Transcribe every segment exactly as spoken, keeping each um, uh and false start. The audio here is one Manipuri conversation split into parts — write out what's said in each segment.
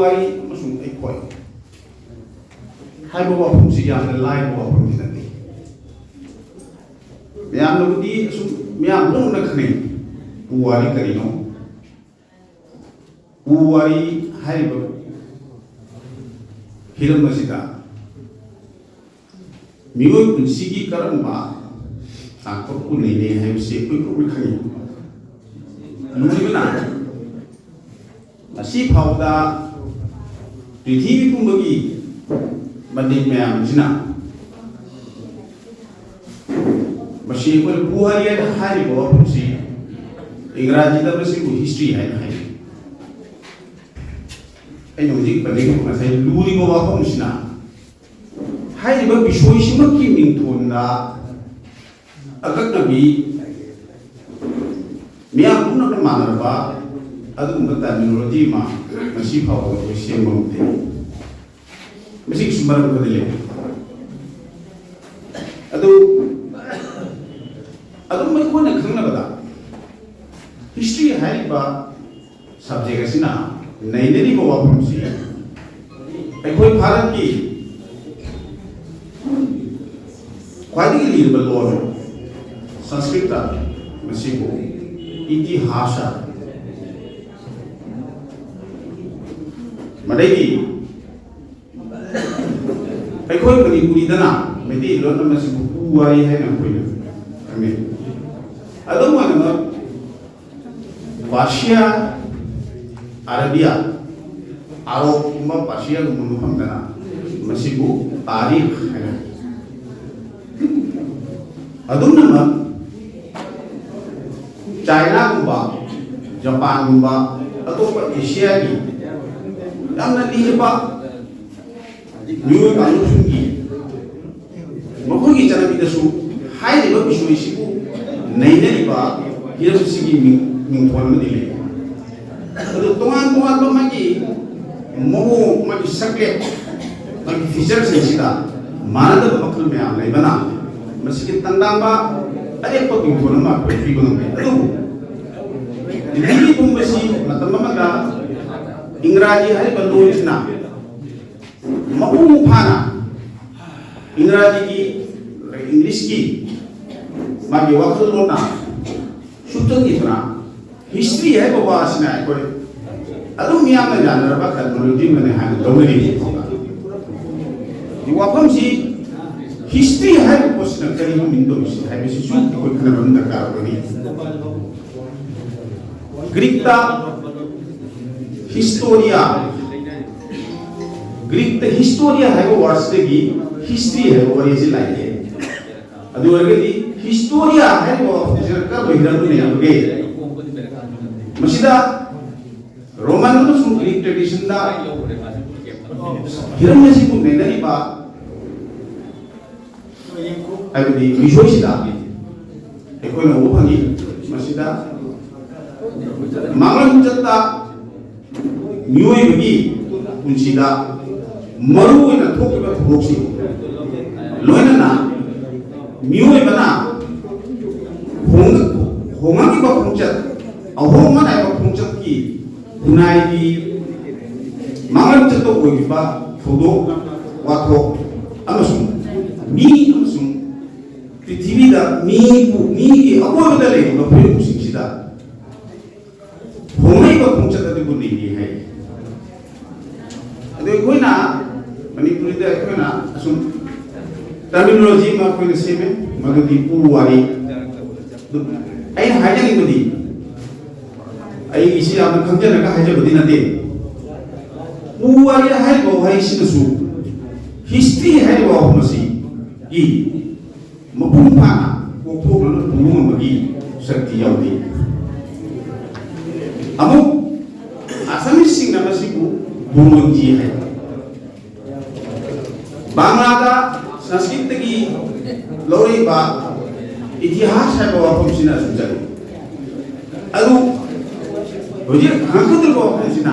ꯋꯥꯔꯤ ꯑꯃꯁꯨꯡ ꯑꯩꯈꯣꯏ ꯍꯥꯏꯕ ꯋꯥꯐꯝꯁꯤ ꯌꯥꯝꯅ ꯂꯥꯏꯕ ꯋꯥꯐꯝꯗꯤ ꯅꯠꯇꯦ꯫ ꯃꯌꯥꯝꯅꯕꯨꯗꯤ ꯑꯁꯨꯝ, ꯃꯌꯥꯝ ꯄꯨꯝꯅꯃꯛꯅ ꯈꯪꯅꯩ, ꯄꯨꯋꯥꯔꯤ ꯀꯔꯤꯅꯣ? ꯄꯨꯋꯥꯔꯤ ꯍꯥꯏꯔꯤꯕ ꯍꯤꯔꯝ ꯑꯁꯤꯗ ꯃꯤꯑꯣꯏ ꯄꯨꯟꯁꯤꯒꯤ ꯀꯔꯝꯕ ꯇꯥꯡꯀꯛꯄꯨ ꯅꯩꯅꯩ ꯍꯥꯏꯕꯁꯤ ꯑꯩꯈꯣꯏ ꯄꯨꯝꯅꯃꯛ ꯈꯪꯏ꯫ ꯂꯨꯔꯤꯕꯅ ꯉꯁꯤ ꯐꯥꯎꯕꯗ ꯄ꯭ꯔꯤꯊꯤꯕꯤ ꯄꯨꯝꯕꯒꯤ ꯃꯟꯗꯤꯔ ꯃꯌꯥꯝ ꯑꯁꯤꯅ ꯃꯁꯤ ꯑꯩꯈꯣꯏꯅ ꯄꯨꯋꯥꯔꯤ ꯍꯥꯏꯅ ꯍꯥꯏꯔꯤꯕ ꯋꯥꯐꯝꯁꯤ ꯏꯪꯒ꯭ꯔꯥꯖꯤꯗ ꯃꯁꯤꯕꯨ ꯍꯤꯁꯇ꯭ꯔꯤ ꯍꯥꯏꯅ ꯍꯥꯏ꯫ ꯑꯩꯅ ꯍꯧꯖꯤꯛ ꯄꯟꯖꯈꯤꯕ ꯉꯁꯥꯏ ꯂꯨꯔꯤꯕ ꯋꯥꯐꯝꯁꯤꯅ ꯍꯥꯏꯔꯤꯕ ꯕꯤꯁꯣꯏꯁꯤꯃꯛꯀꯤ ꯃꯤꯡꯊꯣꯟꯗ ꯑꯀꯛꯅꯕꯤ ꯃꯤꯌꯥꯝ ꯄꯨꯝꯅꯃꯛꯅ ꯃꯥꯟꯅꯔꯕ ꯑꯗꯨꯒꯨꯝꯕ ꯇꯔꯃꯤꯅꯣꯂꯣꯖꯤ ꯑꯃ ꯉꯁꯤ ꯐꯥꯎꯕ ꯑꯩꯈꯣꯏ ꯁꯦꯝꯕ ꯉꯝꯗꯦ꯫ ꯃꯁꯤꯒꯤꯁꯨ ꯃꯔꯝ ꯈꯔꯗꯤ ꯂꯩ꯫ ꯑꯗꯨ ꯑꯗꯨꯝ ꯑꯩꯈꯣꯏꯅ ꯈꯪꯅꯕꯗ ꯍꯤꯁꯇ꯭ꯔꯤ ꯍꯥꯏꯔꯤꯕ ꯁꯕꯖꯦꯛ ꯑꯁꯤꯅ ꯅꯩꯅꯔꯤꯕ ꯋꯥꯐꯝꯁꯤ ꯑꯩꯈꯣꯏ ꯚꯥꯔꯠꯀꯤ ꯈ꯭ꯋꯥꯏꯗꯒꯤ ꯂꯤꯔꯕ ꯂꯣꯟ ꯁꯪꯁꯀ꯭ꯔꯤꯠꯇ ꯃꯁꯤꯕꯨ ꯏꯇꯤꯍꯥꯁ ꯃꯗꯩꯗꯤ ꯑꯩꯈꯣꯏ ꯃꯅꯤꯄꯨꯔꯤꯗꯅ ꯃꯩꯇꯩꯂꯣꯟ ꯑꯃꯁꯤꯕꯨ ꯄꯨꯋꯥꯔꯤ ꯍꯥꯏꯅ ꯑꯩꯈꯣꯏꯅ ꯈꯪꯅꯩ꯫ ꯑꯗꯨꯝ ꯑꯣꯏꯅꯃꯛ ꯄꯥꯔꯁꯤꯌꯥ, ꯑꯔꯥꯕꯤꯌꯥ, ꯑꯔꯣꯞꯀꯨꯝꯕ ꯄꯥꯔꯁꯤꯌꯥꯒꯨꯝꯕ ꯃꯐꯝꯗꯅ ꯃꯁꯤꯕꯨ ꯇꯥꯔꯤꯈ ꯍꯥꯏꯅ ꯍꯥꯏ꯫ ꯑꯗꯨꯝꯅꯃꯛ ꯆꯥꯏꯅꯥꯒꯨꯝꯕ, ꯖꯄꯥꯟꯒꯨꯝꯕ, ꯑꯇꯣꯞꯄ ꯑꯦꯁꯤꯌꯥꯒꯤ ꯌꯥꯝꯅ ꯂꯤꯔꯕ ꯃꯤꯑꯣꯏ ꯀꯥꯡꯂꯨꯞꯁꯤꯡꯒꯤ ꯃꯈꯣꯏꯒꯤ ꯆꯠꯅꯕꯤꯗꯁꯨ ꯍꯥꯏꯔꯤꯕ ꯕꯤꯁꯣꯏꯁꯤꯕꯨ ꯅꯩꯅꯔꯤꯕ ꯍꯤꯔꯝꯁꯤꯒꯤ ꯃꯤꯡ-, ꯃꯤꯡꯊꯣꯜ ꯑꯃꯗꯤ ꯂꯩ꯫ ꯑꯗꯨ ꯇꯣꯉꯥꯟ ꯇꯣꯉꯥꯟꯕ ꯃꯥꯒꯤ ꯃꯑꯣꯡ, ꯃꯥꯒꯤ ꯁꯛꯂꯦꯟ, ꯃꯥꯒꯤ ꯐꯤꯆꯔꯁꯤꯡꯁꯤꯗ ꯃꯥꯟꯅꯗꯕ ꯃꯈꯜ ꯃꯌꯥꯝ ꯂꯩꯕꯅ ꯃꯁꯤꯒꯤ ꯇꯪꯗꯥꯝꯕ ꯑꯔꯦꯞꯄ ꯃꯤꯡꯊꯣꯜ ꯑꯃ ꯑꯩꯈꯣꯏ ꯄꯤꯕ ꯉꯝꯃꯤ꯫ ꯑꯗꯨꯕꯨ ꯗꯤꯜꯂꯤꯒꯤ ꯄꯨꯝꯕꯁꯤ ꯃꯇꯝ ꯑꯃꯗ ꯏꯪꯒ꯭ꯔꯥꯖꯤ ꯍꯥꯏꯔꯤꯕ ꯂꯣꯟꯁꯤꯅ ꯃꯄꯨꯡ ꯐꯥꯅ ꯏꯪꯒ꯭ꯔꯥꯖꯤꯒꯤ, ꯏꯪꯂꯤꯁꯀꯤ ꯃꯥꯒꯤ ꯋꯥꯈꯜꯂꯣꯟꯅ ꯁꯨꯞꯆꯟꯈꯤꯗꯨꯅ ꯍꯤꯁꯇ꯭ꯔꯤ ꯍꯥꯏꯕ ꯋꯥ ꯑꯁꯤꯅ ꯑꯩꯈꯣꯏ ꯑꯗꯨꯝ ꯃꯤꯌꯥꯝꯅ ꯌꯥꯅꯔꯕ ꯀꯟꯀ꯭ꯂꯨꯖꯟ ꯑꯃꯅꯤ ꯍꯥꯏꯅ ꯂꯧꯅꯔꯤꯕ ꯋꯥꯐꯝꯁꯤ꯫ ꯍꯤꯁꯇ꯭ꯔꯤ ꯍꯥꯏꯕ ꯄꯣꯠꯁꯤꯅ ꯀꯔꯤꯅꯣ ꯃꯤꯟ ꯇꯧꯔꯤꯁꯤ ꯍꯥꯏꯕꯁꯤꯁꯨ ꯑꯩꯈꯣꯏ ꯈꯟꯅꯕ ꯑꯃ ꯗꯔꯀꯥꯔ ꯑꯣꯏꯔꯤ꯫ ꯒ꯭ꯔꯤꯛꯇ ꯍꯤꯁꯇꯣꯔꯤꯌꯥ, ꯒ꯭ꯔꯤꯛꯇ ꯍꯤꯁꯇꯣꯔꯤꯌꯥ ꯍꯥꯏꯕ ꯋꯥꯔꯗꯁꯤꯗꯒꯤ ꯍꯤꯁꯇ꯭ꯔꯤ ꯍꯥꯏꯕ ꯋꯥꯔꯤꯁꯤ ꯂꯥꯛꯑꯦ꯫ ꯑꯗꯨ ꯑꯣꯏꯔꯒꯗꯤ ꯍꯤꯁꯇꯣꯔꯤꯌꯥ ꯍꯥꯏꯔꯤꯕ ꯋꯥꯐꯝꯁꯤꯅ ꯀꯔꯝꯕ ꯍꯤꯔꯝꯗ ꯅꯩꯅꯕꯒꯦ? ꯃꯁꯤꯗ ꯔꯣꯃꯟ ꯑꯃꯁꯨꯡ ꯒ꯭ꯔꯤꯛ ꯇ꯭ꯔꯦꯗꯤꯁꯟꯗ ꯍꯤꯔꯝ ꯑꯁꯤꯕꯨ ꯅꯩꯅꯔꯤꯕ, ꯍꯥꯏꯕꯗꯤ ꯃꯤꯁꯣꯏꯁꯤꯗ ꯑꯩꯈꯣꯏꯅ ꯎꯕ ꯐꯪꯉꯤ꯫ ꯃꯁꯤꯗ ꯃꯥꯡꯂꯣꯟ ꯆꯠꯇ ꯃꯤꯑꯣꯏꯕꯒꯤ ꯄꯨꯟꯁꯤꯗ ꯃꯔꯨ ꯑꯣꯏꯅ ꯊꯣꯛꯂꯤꯕ ꯊꯧꯗꯣꯛꯁꯤꯡ, ꯂꯣꯏꯅꯅ ꯃꯤꯑꯣꯏꯕꯅ ꯍꯣꯡꯂꯛ-, ꯍꯣꯡꯂꯛꯂꯤꯕ ꯈꯣꯡꯆꯠ, ꯑꯍꯣꯡꯕ ꯅꯥꯏꯕ ꯈꯣꯡꯆꯠꯀꯤ ꯈꯨꯟꯅꯥꯏꯒꯤ ꯃꯥꯡꯂꯣꯟ ꯆꯠꯇ ꯑꯣꯏꯔꯤꯕ ꯊꯧꯗꯣꯛ ꯋꯥꯊꯣꯛ ꯑꯃꯁꯨꯡ ꯃꯤ ꯑꯃꯁꯨꯡ ꯄ꯭ꯔꯤꯊꯤꯕꯤꯗ ꯃꯤꯕꯨ, ꯃꯤꯒꯤ ꯑꯀꯣꯏꯕꯗ ꯂꯩꯔꯤꯕ ꯐꯤꯕꯝꯁꯤꯡꯁꯤꯗ ꯍꯣꯡꯂꯛꯏꯕ ꯈꯣꯡꯆꯠ ꯑꯗꯨꯕꯨ ꯅꯩꯅꯩ ꯍꯥꯏ꯫ ꯑꯗꯨ ꯑꯩꯈꯣꯏꯅ ꯃꯅꯤꯄꯨꯔꯤꯗ ꯑꯩꯈꯣꯏꯅ ꯑꯁꯨꯝ ꯇꯔꯃꯤꯅꯣꯂꯣꯖꯤ ꯑꯃ ꯑꯩꯈꯣꯏꯅ ꯁꯦꯝꯃꯦ, ꯃꯗꯨꯗꯤ ꯄꯨ ꯋꯥꯔꯤ꯫ ꯑꯗꯨ ꯑꯩꯅ ꯍꯥꯏꯖꯅꯤꯡꯕꯗꯤ, ꯑꯩ ꯏꯁꯤ ꯌꯥꯝꯅ ꯈꯪꯖꯔꯒ ꯍꯥꯏꯖꯕꯗꯤ ꯅꯠꯇꯦ꯫ ꯄꯨ ꯋꯥꯔꯤ ꯍꯥꯏꯔꯤꯕ ꯋꯥꯍꯩꯁꯤꯅꯁꯨ ꯍꯤꯁꯇ꯭ꯔꯤ ꯍꯥꯏꯔꯤꯕ ꯋꯥꯐꯝ ꯑꯁꯤꯒꯤ ꯃꯄꯨꯡ ꯐꯥꯅ ꯀꯣꯛꯊꯣꯛꯅꯅ ꯄꯨꯕ ꯉꯝꯕꯒꯤ ꯁꯛꯇꯤ ꯌꯥꯎꯗꯦ꯫ ꯑꯃꯨꯛ ꯑꯁꯥꯃꯤꯁꯁꯤꯡꯅ ꯃꯁꯤꯕꯨ ꯕꯨꯔꯣꯟꯖꯤ ꯍꯥꯏ꯫ ꯕꯪꯂꯥꯗ ꯁꯪꯁꯀ꯭ꯔꯤꯠꯇꯒꯤ ꯂꯧꯔꯛꯏꯕ ꯏꯇꯤꯍꯥꯁ ꯍꯥꯏꯕ ꯋꯥꯐꯝꯁꯤꯅ ꯑꯁꯨꯝ ꯆꯠꯂꯤ꯫ ꯑꯗꯨ ꯍꯧꯖꯤꯛ ꯍꯪꯒꯗꯧꯔꯤꯕ ꯋꯥꯐꯝꯁꯤꯅ,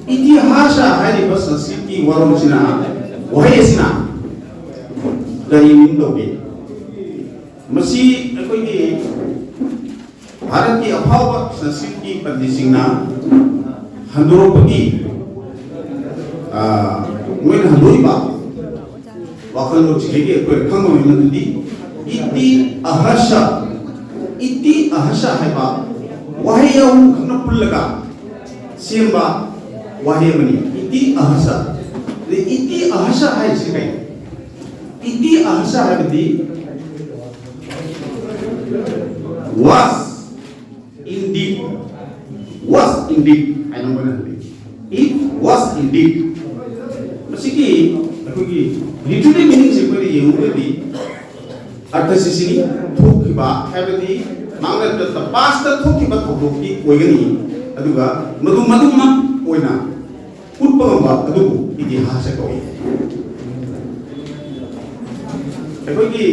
ꯏꯇꯤꯍꯥꯁ ꯍꯥꯏꯔꯤꯕ ꯁꯪꯁꯀ꯭ꯔꯤꯠꯀꯤ ꯋꯥꯔꯣꯜꯁꯤꯅ, ꯋꯥꯍꯩ ꯑꯁꯤꯅ ꯀꯔꯤ ꯃꯤꯟ ꯇꯧꯒꯦ? ꯃꯁꯤ ꯑꯩꯈꯣꯏꯒꯤ ꯚꯥꯔꯠꯀꯤ ꯑꯐꯥꯎꯕ ꯁꯪꯁꯀ꯭ꯔꯤꯠꯀꯤ ꯄꯟꯗꯤꯠꯁꯤꯡꯅ ꯍꯟꯗꯣꯔꯛꯄꯒꯤ ꯃꯣꯏꯅ ꯍꯟꯗꯣꯛꯏꯕ ꯋꯥꯈꯜꯂꯣꯟꯁꯤꯗꯒꯤ ꯑꯩꯈꯣꯏꯅ ꯈꯪꯕ ꯉꯝꯃꯤ꯫ ꯃꯗꯨꯗꯤ ꯏꯇꯤ ꯑꯍꯁ, ꯏꯇꯤ ꯑꯍꯁ ꯍꯥꯏꯕ ꯋꯥꯍꯩ ꯑꯍꯨꯝ ꯈꯛꯅ ꯄꯨꯜꯂꯒ ꯁꯦꯝꯕ ꯋꯥꯍꯩ ꯑꯃꯅꯤ꯫ ꯏꯇꯤ ꯑꯍꯁ꯫ ꯑꯗꯩ ꯏꯇꯤ ꯑꯍꯁ ꯍꯥꯏꯁꯤ ꯀꯩꯅꯣ? ꯏꯇꯤ ꯑꯍꯁ ꯍꯥꯏꯕꯗꯤ was indeed, was indeed ꯍꯥꯏꯅ ꯃꯣꯏꯅ ꯍꯥꯏ꯫ It was indeed꯫ ꯃꯁꯤꯒꯤ ꯑꯩꯈꯣꯏꯒꯤ literary meaning ꯁꯦ ꯑꯩꯈꯣꯏꯅ ꯌꯦꯡꯉꯨꯔꯒꯗꯤ ꯑꯔꯊꯁꯤ ꯁꯤꯅꯤ: ꯊꯣꯛꯈꯤꯕ ꯍꯥꯏꯕꯗꯤ ꯃꯥꯡꯂꯣꯝꯗ, past ꯇ ꯊꯣꯛꯈꯤꯕ ꯊꯧꯗꯣꯛꯇꯤ ꯑꯣꯏꯒꯅꯤ, ꯑꯗꯨꯒ ꯃꯗꯨ ꯃꯗꯨꯃꯛ ꯑꯣꯏꯅ ꯎꯠꯄ ꯉꯝꯕ ꯑꯗꯨꯕꯨ ꯏꯇꯤꯍꯥꯁ ꯀꯧꯏ꯫ ꯑꯩꯈꯣꯏꯒꯤ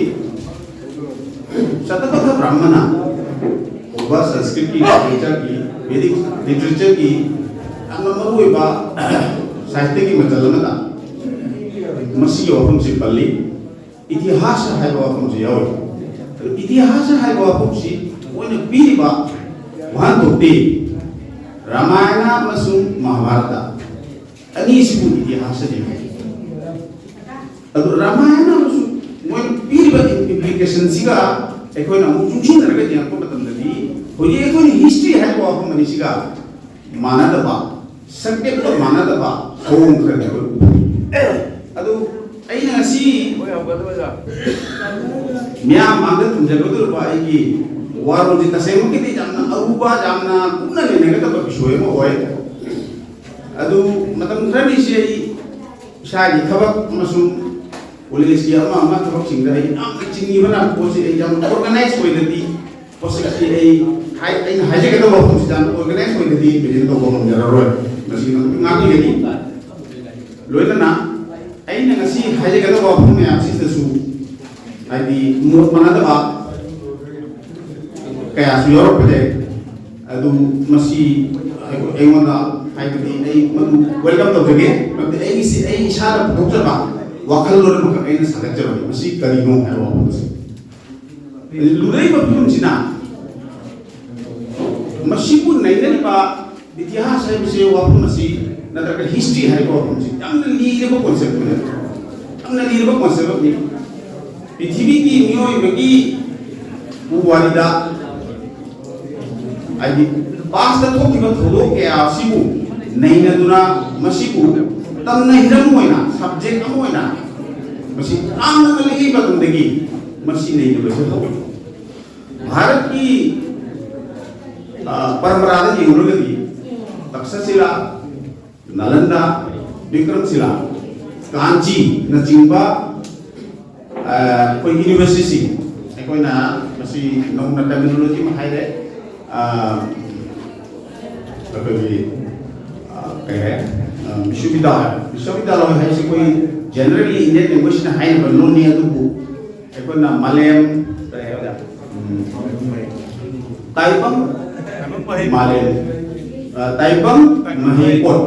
ꯆꯇꯄꯊ ꯕ꯭ꯔꯥꯍꯃꯅ ꯀꯧꯕ ꯁꯪꯁꯀ꯭ꯔꯤꯠꯀꯤ ꯂꯤꯇꯔꯦꯆꯔꯒꯤ, ꯚꯦꯗꯤꯛ ꯂꯤꯇꯔꯦꯆꯔꯒꯤ ꯌꯥꯝꯅ ꯃꯔꯨꯑꯣꯏꯕ ꯁꯥꯍꯤꯇ꯭ꯌꯒꯤ ꯃꯆꯜ ꯑꯃꯗ ꯃꯁꯤꯒꯤ ꯋꯥꯐꯝꯁꯤ ꯄꯜꯂꯤ꯫ ꯏꯇꯤꯍꯥꯁ ꯍꯥꯏꯕ ꯋꯥꯐꯝꯁꯤ ꯌꯥꯎꯔꯤ꯫ ꯑꯗꯨ ꯏꯇꯤꯍꯥꯁ ꯍꯥꯏꯕ ꯋꯥꯐꯝꯁꯤ ꯃꯣꯏꯅ ꯄꯤꯔꯤꯕ ꯋꯥꯍꯟꯊꯣꯛꯇꯤ ꯔꯥꯃꯥꯌꯅ ꯑꯃꯁꯨꯡ ꯃꯍꯥꯚꯥꯔꯇ ꯑꯅꯤꯁꯤꯕꯨ ꯏꯇꯤꯍꯥꯁꯅꯤ ꯍꯥꯏ꯫ ꯑꯗꯨ ꯔꯥꯃꯥꯌꯅ ꯑꯃꯁꯨꯡ ꯃꯣꯏꯅ ꯄꯤꯔꯤꯕ ꯏꯝꯄ꯭ꯂꯤꯀꯦꯁꯟꯁꯤꯒ ꯑꯩꯈꯣꯏꯅ ꯑꯃꯨꯛ ꯆꯨꯡꯁꯤꯟꯅꯔꯒ ꯌꯦꯡꯉꯛꯄ ꯃꯇꯝꯗꯗꯤ, ꯍꯧꯖꯤꯛ ꯑꯩꯈꯣꯏꯅ ꯍꯤꯁꯇ꯭ꯔꯤ ꯍꯥꯏꯕ ꯋꯥꯐꯝ ꯑꯅꯤꯁꯤꯒ ꯃꯥꯟꯅꯗꯕ, ꯁꯕꯖꯦꯛꯇ ꯃꯥꯟꯅꯗꯕ ꯊꯧꯑꯣꯡ ꯈꯔꯗꯤ ꯑꯩꯈꯣꯏ ꯎꯕ ꯐꯪꯉꯤ꯫ ꯑꯗꯨ ꯑꯩꯅ ꯉꯁꯤ ꯃꯤꯌꯥꯝ ꯃꯥꯡꯗ ꯊꯝꯖꯒꯗꯧꯔꯤꯕ ꯑꯩꯒꯤ ꯋꯥꯔꯣꯜꯁꯤ ꯇꯁꯦꯡꯃꯛꯀꯤꯗꯤ ꯌꯥꯝꯅ ꯑꯔꯨꯕ, ꯌꯥꯝꯅ ꯀꯨꯞꯅ ꯅꯩꯅꯒꯗꯕ ꯕꯤꯁꯣꯏ ꯑꯃ ꯑꯣꯏ꯫ ꯑꯗꯨ ꯃꯇꯝ ꯈꯔꯅꯤꯁꯤ ꯑꯩ ꯏꯁꯥꯒꯤ ꯊꯕꯛ ꯑꯃꯁꯨꯡ ꯀꯣꯂꯦꯖꯀꯤ ꯑꯃ ꯑꯃ ꯊꯕꯛꯁꯤꯡꯗ ꯑꯩ ꯌꯥꯝꯅ ꯆꯤꯡꯉꯤꯕꯅ ꯄꯣꯠꯁꯤ ꯑꯩ ꯌꯥꯝ ꯑꯣꯔꯒꯅꯥꯏꯖ ꯑꯣꯏꯗ꯭ꯔꯗꯤ, ꯄꯣꯠꯁꯛꯁꯤ ꯑꯩ ꯍꯥꯏ-, ꯑꯩꯅ ꯍꯥꯏꯖꯒꯗꯕ ꯋꯥꯐꯝꯁꯤ ꯌꯥꯝ ꯑꯣꯔꯒꯅꯥꯏꯖ ꯑꯣꯏꯗ꯭ꯔꯗꯤ ꯄ꯭ꯔꯖꯦꯟ ꯇꯧꯕ ꯉꯝꯖꯔꯔꯣꯏ꯫ ꯃꯁꯤ ꯉꯥꯛꯄꯤꯒꯅꯤ꯫ ꯂꯣꯏꯅꯅ ꯑꯩꯅ ꯉꯁꯤ ꯍꯥꯏꯖꯒꯗꯕ ꯋꯥꯐꯝ ꯃꯌꯥꯝꯁꯤꯗꯁꯨ ꯍꯥꯏꯗꯤ ꯃꯣꯠ ꯃꯥꯟꯅꯗꯕ ꯀꯌꯥꯁꯨ ꯌꯥꯎꯔꯛꯄ ꯌꯥꯏ꯫ ꯑꯗꯨ ꯃꯁꯤ ꯑꯩꯉꯣꯟꯗ ꯍꯥꯏꯕꯗꯤ ꯑꯩ ꯃꯗꯨ ꯋꯦꯜꯀꯝ ꯇꯧꯖꯒꯦ꯫ ꯃꯔꯝꯗꯤ ꯑꯩꯒꯤꯁꯤ ꯑꯩ ꯏꯁꯥꯅ ꯄꯨꯊꯣꯛꯆꯕ ꯋꯥꯈꯜꯂꯣꯟ ꯑꯃꯈꯛ ꯑꯩꯅ ꯁꯥꯒꯠꯆꯕꯅꯤ꯫ ꯃꯁꯤ ꯀꯔꯤꯅꯣ ꯍꯥꯏꯕ ꯋꯥꯐꯝ ꯑꯁꯤ꯫ ꯂꯨꯔꯛꯏꯕ ꯐꯤꯕꯝꯁꯤꯅ ꯃꯁꯤꯕꯨ ꯅꯩꯅꯔꯤꯕ ꯏꯇꯤꯍꯥꯁ ꯍꯥꯏꯕꯁꯤ ꯋꯥꯐꯝ ꯑꯁꯤ ꯅꯠꯇ꯭ꯔꯒ ꯍꯤꯁꯇ꯭ꯔꯤ ꯍꯥꯏꯕ ꯋꯥꯐꯝꯁꯤ ꯌꯥꯝꯅ ꯂꯤꯔꯕ ꯀꯣꯟꯁꯦꯞ ꯑꯃꯅꯤ꯫ ꯌꯥꯝꯅ ꯂꯤꯔꯕ ꯀꯣꯟꯁꯦꯞ ꯑꯃꯅꯤ꯫ ꯄ꯭ꯔꯤꯊꯤꯕꯤꯒꯤ ꯃꯤꯑꯣꯏꯕꯒꯤ ꯄꯨꯋꯥꯔꯤꯗ ꯍꯥꯏꯗꯤ ꯄꯥꯁꯇ ꯊꯣꯛꯈꯤꯕ ꯊꯧꯗꯣꯛ ꯀꯌꯥ ꯑꯁꯤꯕꯨ ꯅꯩꯅꯗꯨꯅ ꯃꯁꯤꯕꯨ ꯇꯝꯅ ꯍꯤꯔꯝ ꯑꯣꯏꯅ, ꯁꯕꯖꯦꯛ ꯑꯃ ꯑꯣꯏꯅ ꯃꯁꯤ ꯇꯥꯡꯅ ꯂꯩꯕ ꯃꯇꯝꯗꯒꯤ ꯃꯁꯤ ꯅꯩꯅꯕꯁꯤ ꯍꯧꯔꯛꯏ꯫ ꯚꯥꯔꯠꯀꯤ ꯄꯔꯝꯄꯔꯥꯗ ꯌꯦꯡꯂꯨꯔꯒꯗꯤ ꯇꯛꯁꯁꯤꯂꯥ, ꯅꯥꯂꯟꯗꯥ, ꯕꯤꯀ꯭ꯔꯝꯁꯤꯂꯥ, ꯀꯥꯟꯆꯤꯅꯆꯤꯡꯕ ꯑꯩꯈꯣꯏ ꯌꯨꯅꯤꯚꯔꯁꯤꯇꯤꯁꯤꯡ, ꯑꯩꯈꯣꯏꯅ ꯃꯁꯤ ꯅꯧꯅ ꯇꯔꯃꯤꯅꯣꯂꯣꯖꯤ ꯑꯃ ꯍꯥꯏꯔꯦ꯫ ꯑꯩꯈꯣꯏꯒꯤ ꯀꯩ ꯍꯥꯏ, ꯕꯤꯁ꯭ꯋꯕꯤꯗ꯭ꯌꯥꯂꯌ, ꯕꯤꯁ꯭ꯋꯕꯤꯗ꯭ꯌꯥꯂꯌ ꯍꯥꯏꯁꯤ ꯑꯩꯈꯣꯏ ꯖꯦꯅꯔꯦꯜꯂꯤ ꯏꯟꯗꯤꯌꯟ ꯂꯦꯡꯒ꯭ꯋꯦꯖꯅ ꯍꯥꯏꯅꯕ ꯂꯣꯟꯅꯤ꯫ ꯑꯗꯨꯕꯨ ꯑꯩꯈꯣꯏꯅ ꯃꯥꯂꯦꯝ, ꯀꯔꯤ ꯍꯥꯏꯕ, ꯇꯥꯏꯕꯪ ꯃꯥꯂꯦꯝ, ꯇꯥꯏꯕꯪ ꯃꯍꯩꯀꯣꯜ